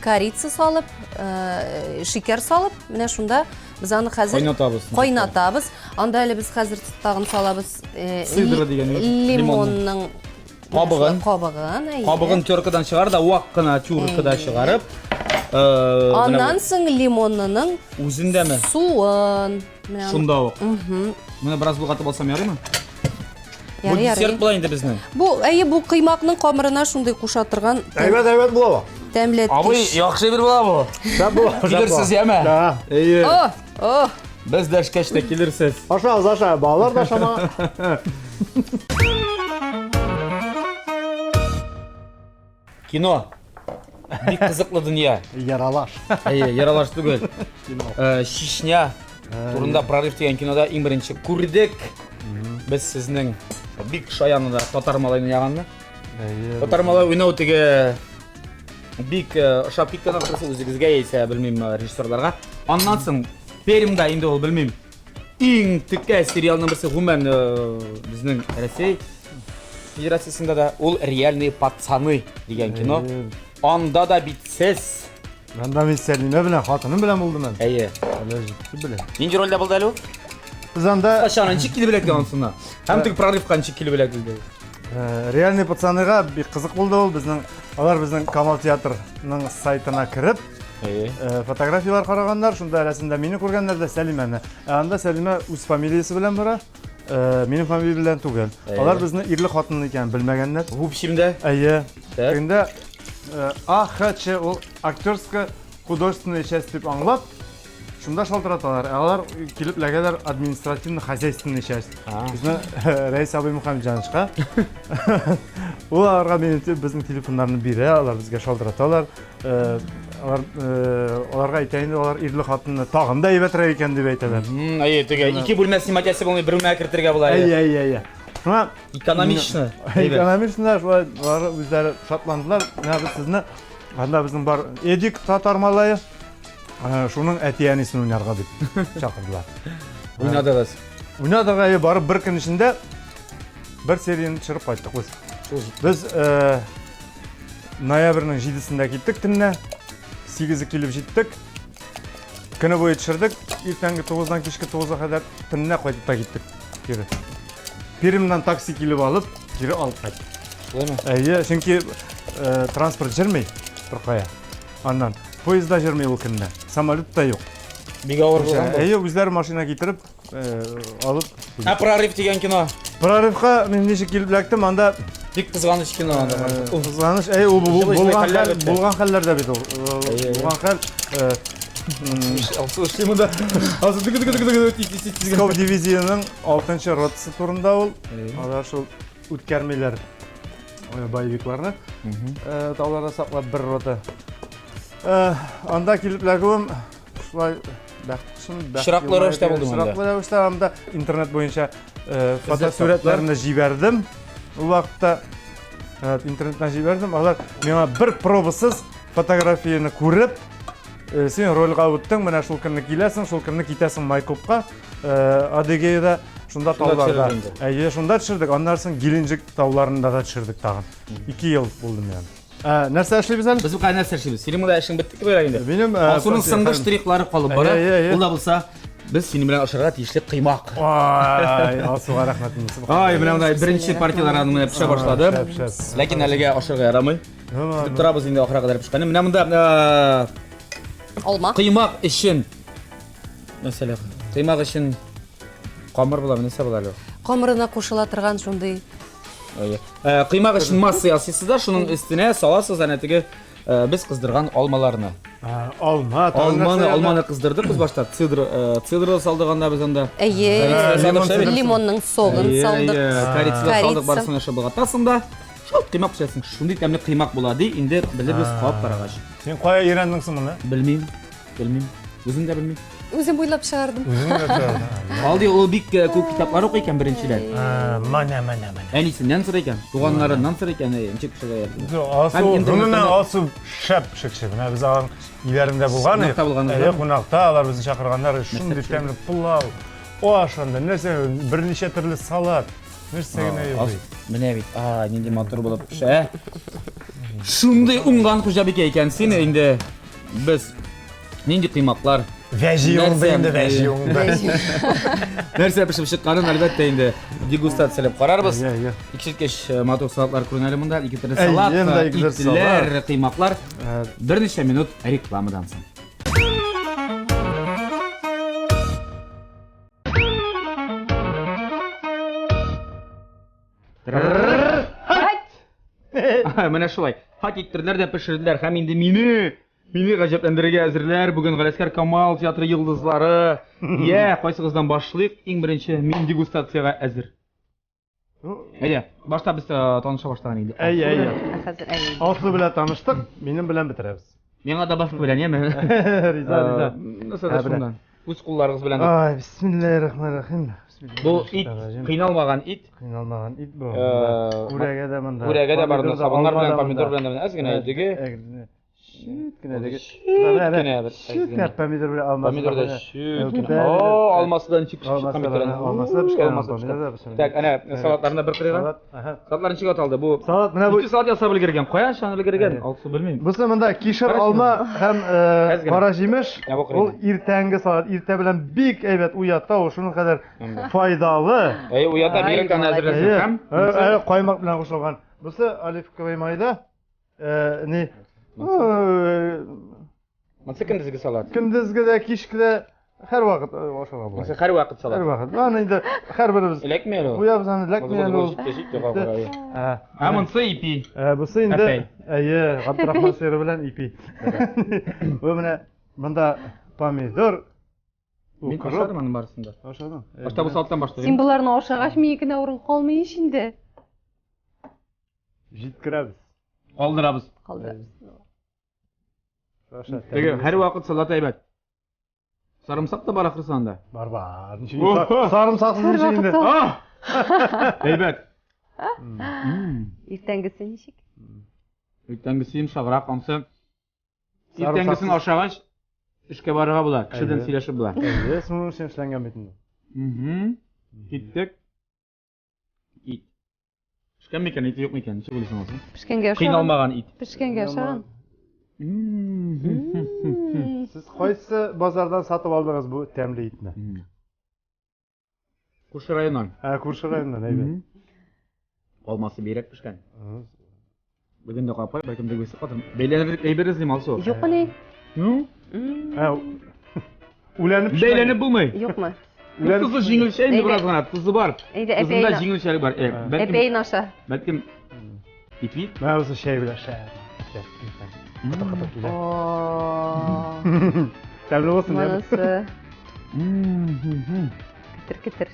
корица салып, э, шикәр салып, менә шунда без аны хәзер Кайнатабыз. Кайнатабыз. Анда әле без хәзер тагын салабыз э, Сидра дигән лимонның Кабыгын. Кабыгын, әйе. Кабыгын теркадан чыгар да вак кына теркада чыгарып, э, Аннан соң лимонының үзендәме? суын. Менә аны- Шунда ук. Моны бераз болгатып алсам ярыймы? Бу Ярый, десерт ярый. була инде безнең. Бу, әйе, бу кыймакның камырына шундый куша торган Әйбәт, әйбәт була бу. тәмләткеч. Абый, яхшы бер була бу. Шәп була. шәп Килерсез була. яме? Да. Әйе. О, о. Без дәшкәч тә килерсез. Ашагыз, аша, балалар да ашама. Кино. Бик кызыклы дөнья. Яралаш. Әйе, яралаш түгел. Э, Чечня турында прорыв дигән кинода иң беренче күрдек. Без сезнең бик шаяны да татар малайны яганны. Әйе. Татар малай уйнау теге бик э, ошап киткән ахрысы үзегезгә яисә белмим э, режиссерларга. Аннан соң Пермьда инде ул белмим. Иң текә сериалның берсе гомумән э, безнең Рәсәй Федерациясендә дә ул Реальные пацаны дигән кино. Анда да бит сез. Анда мин Сәлимә белән, хатыным белән булдым әле. Әйе. Әле җитте белән. Нинди рольдә булды әле ул? Без анда Качан ничек килеп эләкте анысына? Һәм теге прорывка ничек килеп эләкте? э, Реальный пацаныга бик кызык булды ул безнең алар безнең Камал театрының сайтына кереп Әйе. э, фотографияләр караганнар, шунда рәсемдә мине күргәннәр дә Сәлимәне. Ә анда Сәлимә үз фамилиясе белән бара, э, минем фамилия белән түгел. Әйе. Алар безне ирле хатынлы икәнен белмәгәннәр. В общем-да. Әйе. Так. Тегендә э, А, Х, Ч ул актерская художественная часть дип аңлап, шунда шалтыраталар. Ә алар килеп эләгәләр административно-хозяйственная часть. А. Безне Рәис абый Мөхәммәтҗановичка. Ул аларга минем те- безнең телефоннарны бирә, алар безгә шалтыраталар. Э, Алар э, аларга әйтә инде, алар ирле хатынны тагын да әйбәтрәк икән дип әйтәләр. Әйе, теге ике бүлмә снимать итсә булмый, бер бүлмәгә кертергә була. Әйе, әйе, әйе. Шуңа Экономично. Әйбәт. Экономично шулай алар үзләре шатландылар. Менә без сезне анда безнең бар Эдик татар малае, э, шуның әти-әнисен уйнарга дип чакырдылар. Уйнадыгыз. Уйнадык, әйе, барып бер көн эчендә бер серияне төшереп кайттык без. Без э, ноябрьнең 7-сендә киттек төнлә, 8-е килеп җиттек. Көне буе төшердек, иртәнге 9-дан кичке 9-га кадәр төнлә кайтып та киттек кире. Пермьнән такси килеп алып, кире алып кайттык. Шулаймы? Әйе, чөнки э, транспорт җөрми беркая. Аннан поезд да җөрми ул көнне, самолет та юк. Бик авыр булган бу. Әйе, үзләре машина китереп, э, алып. Ә прорыв дигән кино. Прорывка мин ничек килеп эләктем, анда Бик кызганыч кино анда. э, кызганыч, әйе, ул Җылы җылы булган хәлләр хәл, бетте. булган хәлләр дә бит ул. Әйе, әйе. Булган хәл, э, Алсу эшли монда. Алсу тыгы тыгы тыгы тыгы тиз тиз тиз тиз. Псков дивизияның 6 ротасы турында ул. Әйе. Алар шул үткәрмиләр э, боевикларны. Э, Тауларда саклап бер рота. Э, Анда килеп эләгүем шулай бәхет кошым, бәхет Очраклы елмаеп рәвештә йөри. булдымы анда? Очраклы рәвештә анда интернет буенча э, фотосурәтләрне җибәрдем. Ул вакытта э, интернеттан җибәрдем. Алар миңа бер пробасыз фотографияне күреп, Э, син рольгә үттең, менә шул көнне киләсең, шул көнне китәсең Майкопка, э, Адыгеяда, шунда тауларда. Әйе, шунда төшердек. Аннан соң Геленджик тауларында да төшердек тагын. 2 ел булды мин. Ә, нәрсә эшлибез әле? Без бу нәрсә эшлибез? Синең монда эшең бетте кебек инде. Минем э, Алсуның соңгы штрихлары калып бара. Ул да булса, без синең белән ашарга тиешле кыймак. Ай, Алсуга рәхмәт. Ай, менә монда беренче партияләр аның менә пешә башлады. Ләкин әлегә ашарга ярамый. Көтеп торабыз инде ахырга кадәр пешкәнен. Менә монда алма. Кыймак өчен мәсәлән, кыймак өчен камыр була, нәрсә була әле? Камырына кушыла торган шундый. Әйе. Кыймак өчен масса ясыйсыз да, шуның өстенә саласыз әнә теге без кыздырган алмаларны. Алма, алманы, алманы кыздырдык без башта, цидр, цидр салдык анда без анда. Әйе. Лимонның согын салдык. Корица салдык, барысын шул болгатасың да. Шул кыймак пешерәсең, шундый тәмле кыймак була ди, инде белербез кабып карагач. Син кая өйрәндең соң моны? Белмим, белмим. Үзем дә белмим. Үзем уйлап чыгардым. Үзең уйлап чыгардың. Алди ул бик э, күп китаплар укый икән беренчедән. Менә, менә, менә. Әнисеннән сорый икән, туганнарыннан сорый икән, әй, ничек пешерә икән. Алсу, гомумән Алсу шәп пешекче. Менә без аның өйләрендә булган идек. Кунакта булганбыз. Әйе, кунакта алар безне чакырганнар. Шундый тәмле пылау, аш анда, нәрсә, берничә төрле салат. Нәрсә генә юк. Менә бит, а, нинди матур булып пешә. Шундый уңган хуҗабикә икән син инде. Без нинди кыймаклар. Вәҗи уңды инде, вәҗи уңды. Нәрсә пешеп чыкканын, әлбәттә инде, дегустацияләп карарбыз. Икшерткеч э, матур салатлар күренә әле монда. Ике төрле салат, э, итләр, кыймаклар. Э, берничә минут рекламадан соң. Менә шулай. Хат иттерделәр дә пешерделәр һәм инде мине мине гаҗәпләндерергә әзерләр. Бүген Галәскәр Камал театры йолдызлары. Я, кайсыгыздан башлыйк? Иң беренче мин дегустациягә әзер. Әйдә, башта без э, таныша башлаган инде. Әйе, әйе. Ә хәзер әйе. Алсу белән таныштык, минем белән бетерәбез. Миңа добавка белән, яме? Риза, риза. Нәрсә дә шуннан. Үз кулларыгыз белән. Ай, бисмиллаһир-рахманир-рахим. Бу ит, кыйналмаган ит. Кыйналмаган ит бу. Күрәгә дә монда. Күрәгә дә бар, сабыннар белән, помидор белән дә әз генә идеге. Чүт кенә теге. Чүт кенә бер. Чүт кенә помидор белән алмасы. Помидор да чүт кенә. О, алмасы да ничек пешеп чыккан бит әле. Алмасы да пешкән, помидор да пешкән. Так, әнә салатларны бер кырыйга. Салат, аһа. Салатлар ничек аталды? Бу Салат менә бу Ике салат ясап өлгергән. Кая шаны өлгергән? Алсу белмим. Бусы монда кишер, алма һәм кара җимеш. Ул иртәнге салат. Иртә белән бик әйбәт уята, ул шуның кадәр файдалы. Әй, уята бигрәк тә әзерләсәң һәм. Каймак белән кушылган. Бусы оливковый майда. Э, не Монысы көндезге салат. Көндезге дә, кичке дә һәрвакыт ашарга була. Монысы һәрвакыт салат. Һәрвакыт. Аны инде һәрберебез эләкми әле ул. Куябыз аны, эләкми әле ул. Җитте, җитте, кабыра. Ә монысы ипи. Ә бусы инде әйе, Габдрахман сыры белән ипи. Бу менә монда помидор, Мин ашадым аның барысын да. Ашадың? Башта бу салаттан башлыйм. Син боларны ашагач, минекенә урын калмый ич инде. Җиткерәбез. Калдырабыз. Калдырабыз. Аша. Теге һәрвакыт салат әйбәт. Сарымсак та бар ахрысы анда. Бар бар. Ничек сарымсаксыз ничек инде? Әйбәт. Иртәнгесе ничек? Иртәнгесе йомшаграк, ансы Иртәнгесен ашагач, эшкә барырга була, кеше белән сөйләшеп була. Әйе, шуның өчен эшләнгән бит инде. Угу. Киттек. Ит. Пешкән микән, ите юк микән? Ничек уйлыйсың алсың? Пешкәнгә ошаган. Кыйналмаган ит. Пешкәнгә ошаган. Сез кайсы базардан сатып алдыгыз бу тәмле итне? Күрше районнан. Ә, күрше районнан, әйбәт. Алмасы бигрәк пешкән. Бүген дә капкай, бәлкем дөгесе катыр. Бәйләнеп әйбер эзлим, Алсу. Юкмы ни? Ну? Ә, үләнеп пешмәгән. Бәйләнеп булмый. Юкмы? Үләнеп Тузы җиңелчә инде Әйдә. бераз гына, тузы бар. Әйдә, Тузында әпәйне. җиңелчәлек бар. Э, бәлкем, Әпәйне аша. бәлкем ипи. Менә бусы чәй белән шәп. Шәп. Кытыр-кытыр килә. О, Тәмле булсын, яме? Монысы. Кетер-кетер.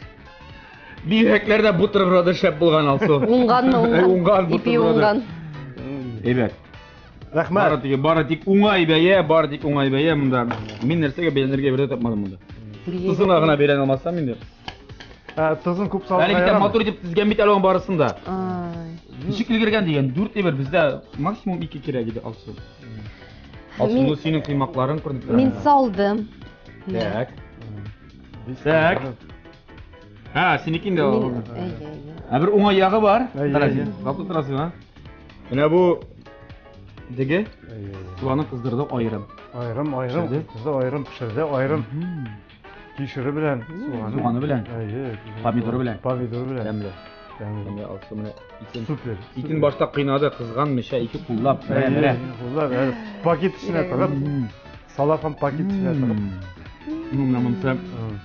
Бигрәкләр дә бутерброды шәп булган, Алсу. Уңганмы, уңган? Уңган Ипи бутерброды. уңган. Әйбәт. Рәхмәт. Бары тик, бары тик уңай бәя, бары тик уңай бәя монда. Мин нәрсәгә бәйләнергә бер дә тапмадым монда. Тузына гына бәйләнә алмасам инде. Ә, тузын күп салырга Әле бит ярамый. матур итеп тезгән бит әле аның барысын да. Ай. Ничек өлгергән дигән, дүрт әйбер бездә максимум ике кирәк иде, Алсу. Алсу, синең коймакларың күренеп тора. Мин салдым. Так. Так. Һа, синеке инде ул. Әйе, әйе. Ә бер уңай ягы бар. Әйе, Тора әйе. син. Затлы торасың, а? Менә бу диге Әйе, әйе. суганы кыздырды аерым. Аерым, аерым, Пешерде. кызды аерым пешерде, аерым кишере белән, суганы. Суганы белән. Әйе. Помидоры белән. Помидоры белән. Тәмле. Тәмле. Тәмле Алсу менә итен. Супер. Итен башта кыйнады, кызганмыйча ике куллап. Менә, Әйе, менә. куллап, әле пакет эченә тыгып, салафан пакет эченә тыгып. Ну, менә монысы. М.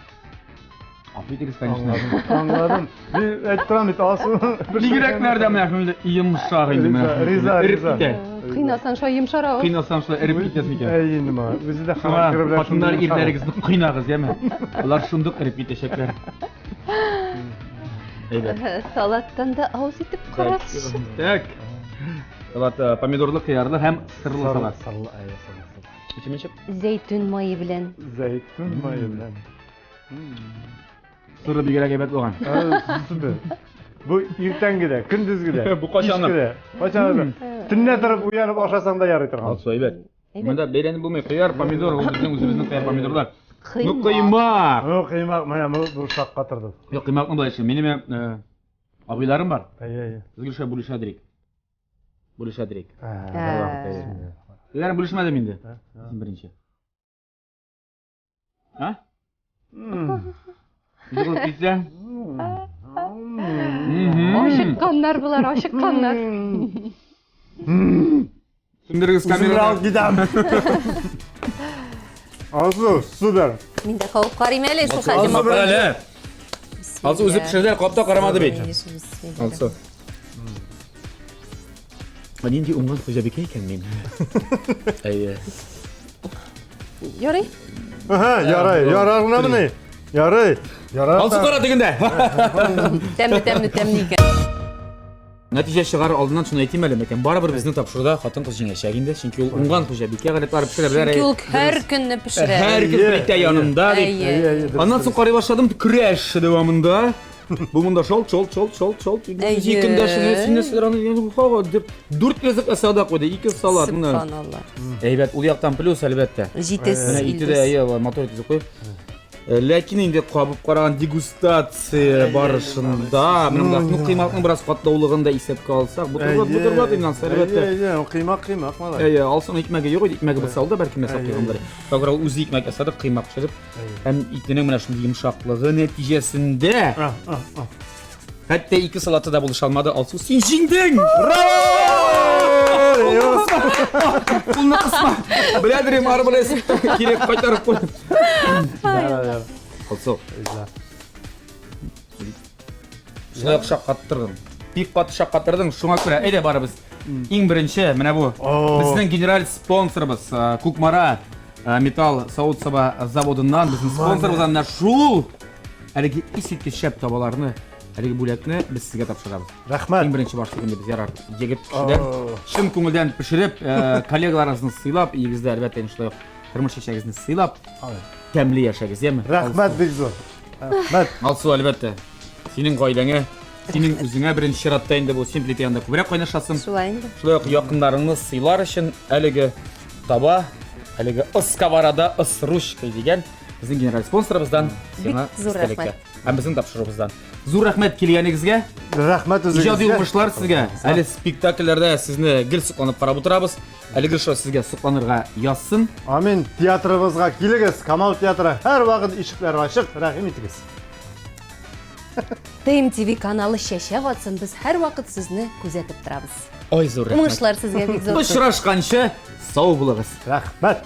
Афу итегез, конечно. Аңладым, аңладым. Мин әйтеп торам бит, Алсу. Бигрәкләр дә менә шундый йомшак инде менә. Риза, Эреп риза. китә. Кыйнасаң шулай йомшара ул. Кыйнасаң шулай эреп китәсең икән. Әй, инде моңа. Үзе дә Шуңа характеры белән хатыннар шундый йомшак. ирләрегезне кыйнагыз, яме. Алар шундук эреп китәчәкләр. Әйбәт. Салаттан да авыз итеп карагыз. Так. Салат э, помидорлы, кыярлы һәм сырлы салат. Сырлы, әйе, сырлы, сырлы. Ничек, ничек? Зәйтүн мае белән. Зәйтүн мае белән. Сыры бигрәк әйбәт булган. Ә, Супер. Бу иртәнге дә, көндезге дә. Бу кайчаны? кичке дә. Кайчаны да. Төнлә торып уянып ашасаң да ярый торган. Алсу әйбәт. Монда бәйләнеп булмый. Кыяр, помидор, ул безнең үзебезнең кыяр, помидорлар. Ну, Кыймак. кыймак. Ну, кыймак, менә бу бу шаккатырды. Юк, кыймакны болай эшлим. Минем э, абыйларым бар. Әйе, әйе. Без гел шулай бүлешә дирек. Бүлешә дирек. Ә, Үзләрем бүлешмәдем инде. Ә, Син беренче. А? М. Егылып китсә? М. Ашыкканнар болар, ашыкканнар. М. Сүндерегез Үземне камераны. алып китәм. Алсу, супер. Мин дә кабып карыйм әле шул хәлне. Алсу, Кара әле. Алсу үзе пешерде, капта карамады бит. Алсу. Нинди уңган хуҗабикә икән мин. Әйе. Ярый. Аһа, ярый, ярар гынамыни? Ярый. Ярар. Алсу кара дигәндә. Тәмле, тәмле, тәмле икән. Нәтиҗә чыгарыр алдыннан шуны әйтим әле, мәкән. Барыбер безнең тапшыруда хатын-кыз җиңәчәк инде, чөнки ул уңган хуҗабикә гадәтләр пешерә белә. Чөнки ул һәр көнне пешерә. Һәр көн плитә янында дип. Әйе. Әйе, әйе, дөрес, Аннан соң дөрес. карый башладым көрәш дәвамында. Бу монда шолт, шолт, шолт, шолт, шолт. Әйе. Ике көндәшенә сине сыйраны дүрт ризык ясады куйды, ике салат. Менә. Субханалла. Әйбәт, ул яктан плюс әлбәттә. Җитез. Менә ите дә Илдус. әйе, матур итеп куеп. Э, Ләкин инде кабып караган дегустация барышында, менә монда ну кыймакның бераз катлаулыгын да исәпкә алсак, бутерброд бутерброд инде ансы, әлбәттә. Әйе, әйе, кыймак, кыймак, малай. Әйе, алсың икмәге юк иде, икмәге булса алды, бәлки ясап Әйе, куйгандыр. Шуңа ул үзе икмәк ясады, кыймак пешереп. Һәм итенең менә шундый йомшаклыгы нәтиҗәсендә А, а, а. хәтта ике салаты да булыша алмады. Алсу, син җиңдең! Браво! Кулны кысма. Беләдер, ары беләсең. Кире кайтарып куй. Алсу, шулай ук шаккаттырдың. Бик каты шаккаттырдың. Шуңа күрә әйдә барыбыз. Иң беренче менә бу О. безнең генераль спонсорыбыз э, Кукмара э, металл савыт-саба заводыннан безнең спонсорыбыздан менә шул әлеге искиткеч шәп табаларны, әлеге бүләкне без сезгә тапшырабыз. Иң Рәхмәт. беренче башлык инде без ярар егет кешедән О. чын күңелдән пешереп, э, коллегаларыгызны сыйлап, өегездә әлбәттә инде шулай ук тормыш чәчәгезне сыйлап, тәмле яшәгез, яме? Рәхмәт бик зур. Рәхмәт. Алсу, әлбәттә, синең гаиләңә, синең үзеңә беренче чиратта инде бу син плитә янында күбрәк кайнашасың. Шулай инде. Шулай ук якыннарыңны сыйлар өчен әлеге таба, әлеге ысковорода ыс ручкой дигән безнең генераль спонсорыбыздан сиңа Бик зур истәлеккә. рәхмәт. Һәм безнең тапшыруыбыздан. Зур рәхмәт килгәнегезгә. Рәхмәт үзегезгә. Иҗади уңышлар сезгә. Әле спектакльләрдә сезне гел сокланып карап утырабыз. Әлеге шоу сезгә сокланырга язсын. Амин. Театрыбызга килегез. Камал театры һәр вакыт ишекләре ачык. Рәхим итегез. ТМТВ каналы чәчәк атсын, без һәрвакыт сезне күзәтеп торабыз. Ой, зур рәхмәт. Уңышлар сезгә бик зур. Очрашканчы сау булыгыз. Рәхмәт.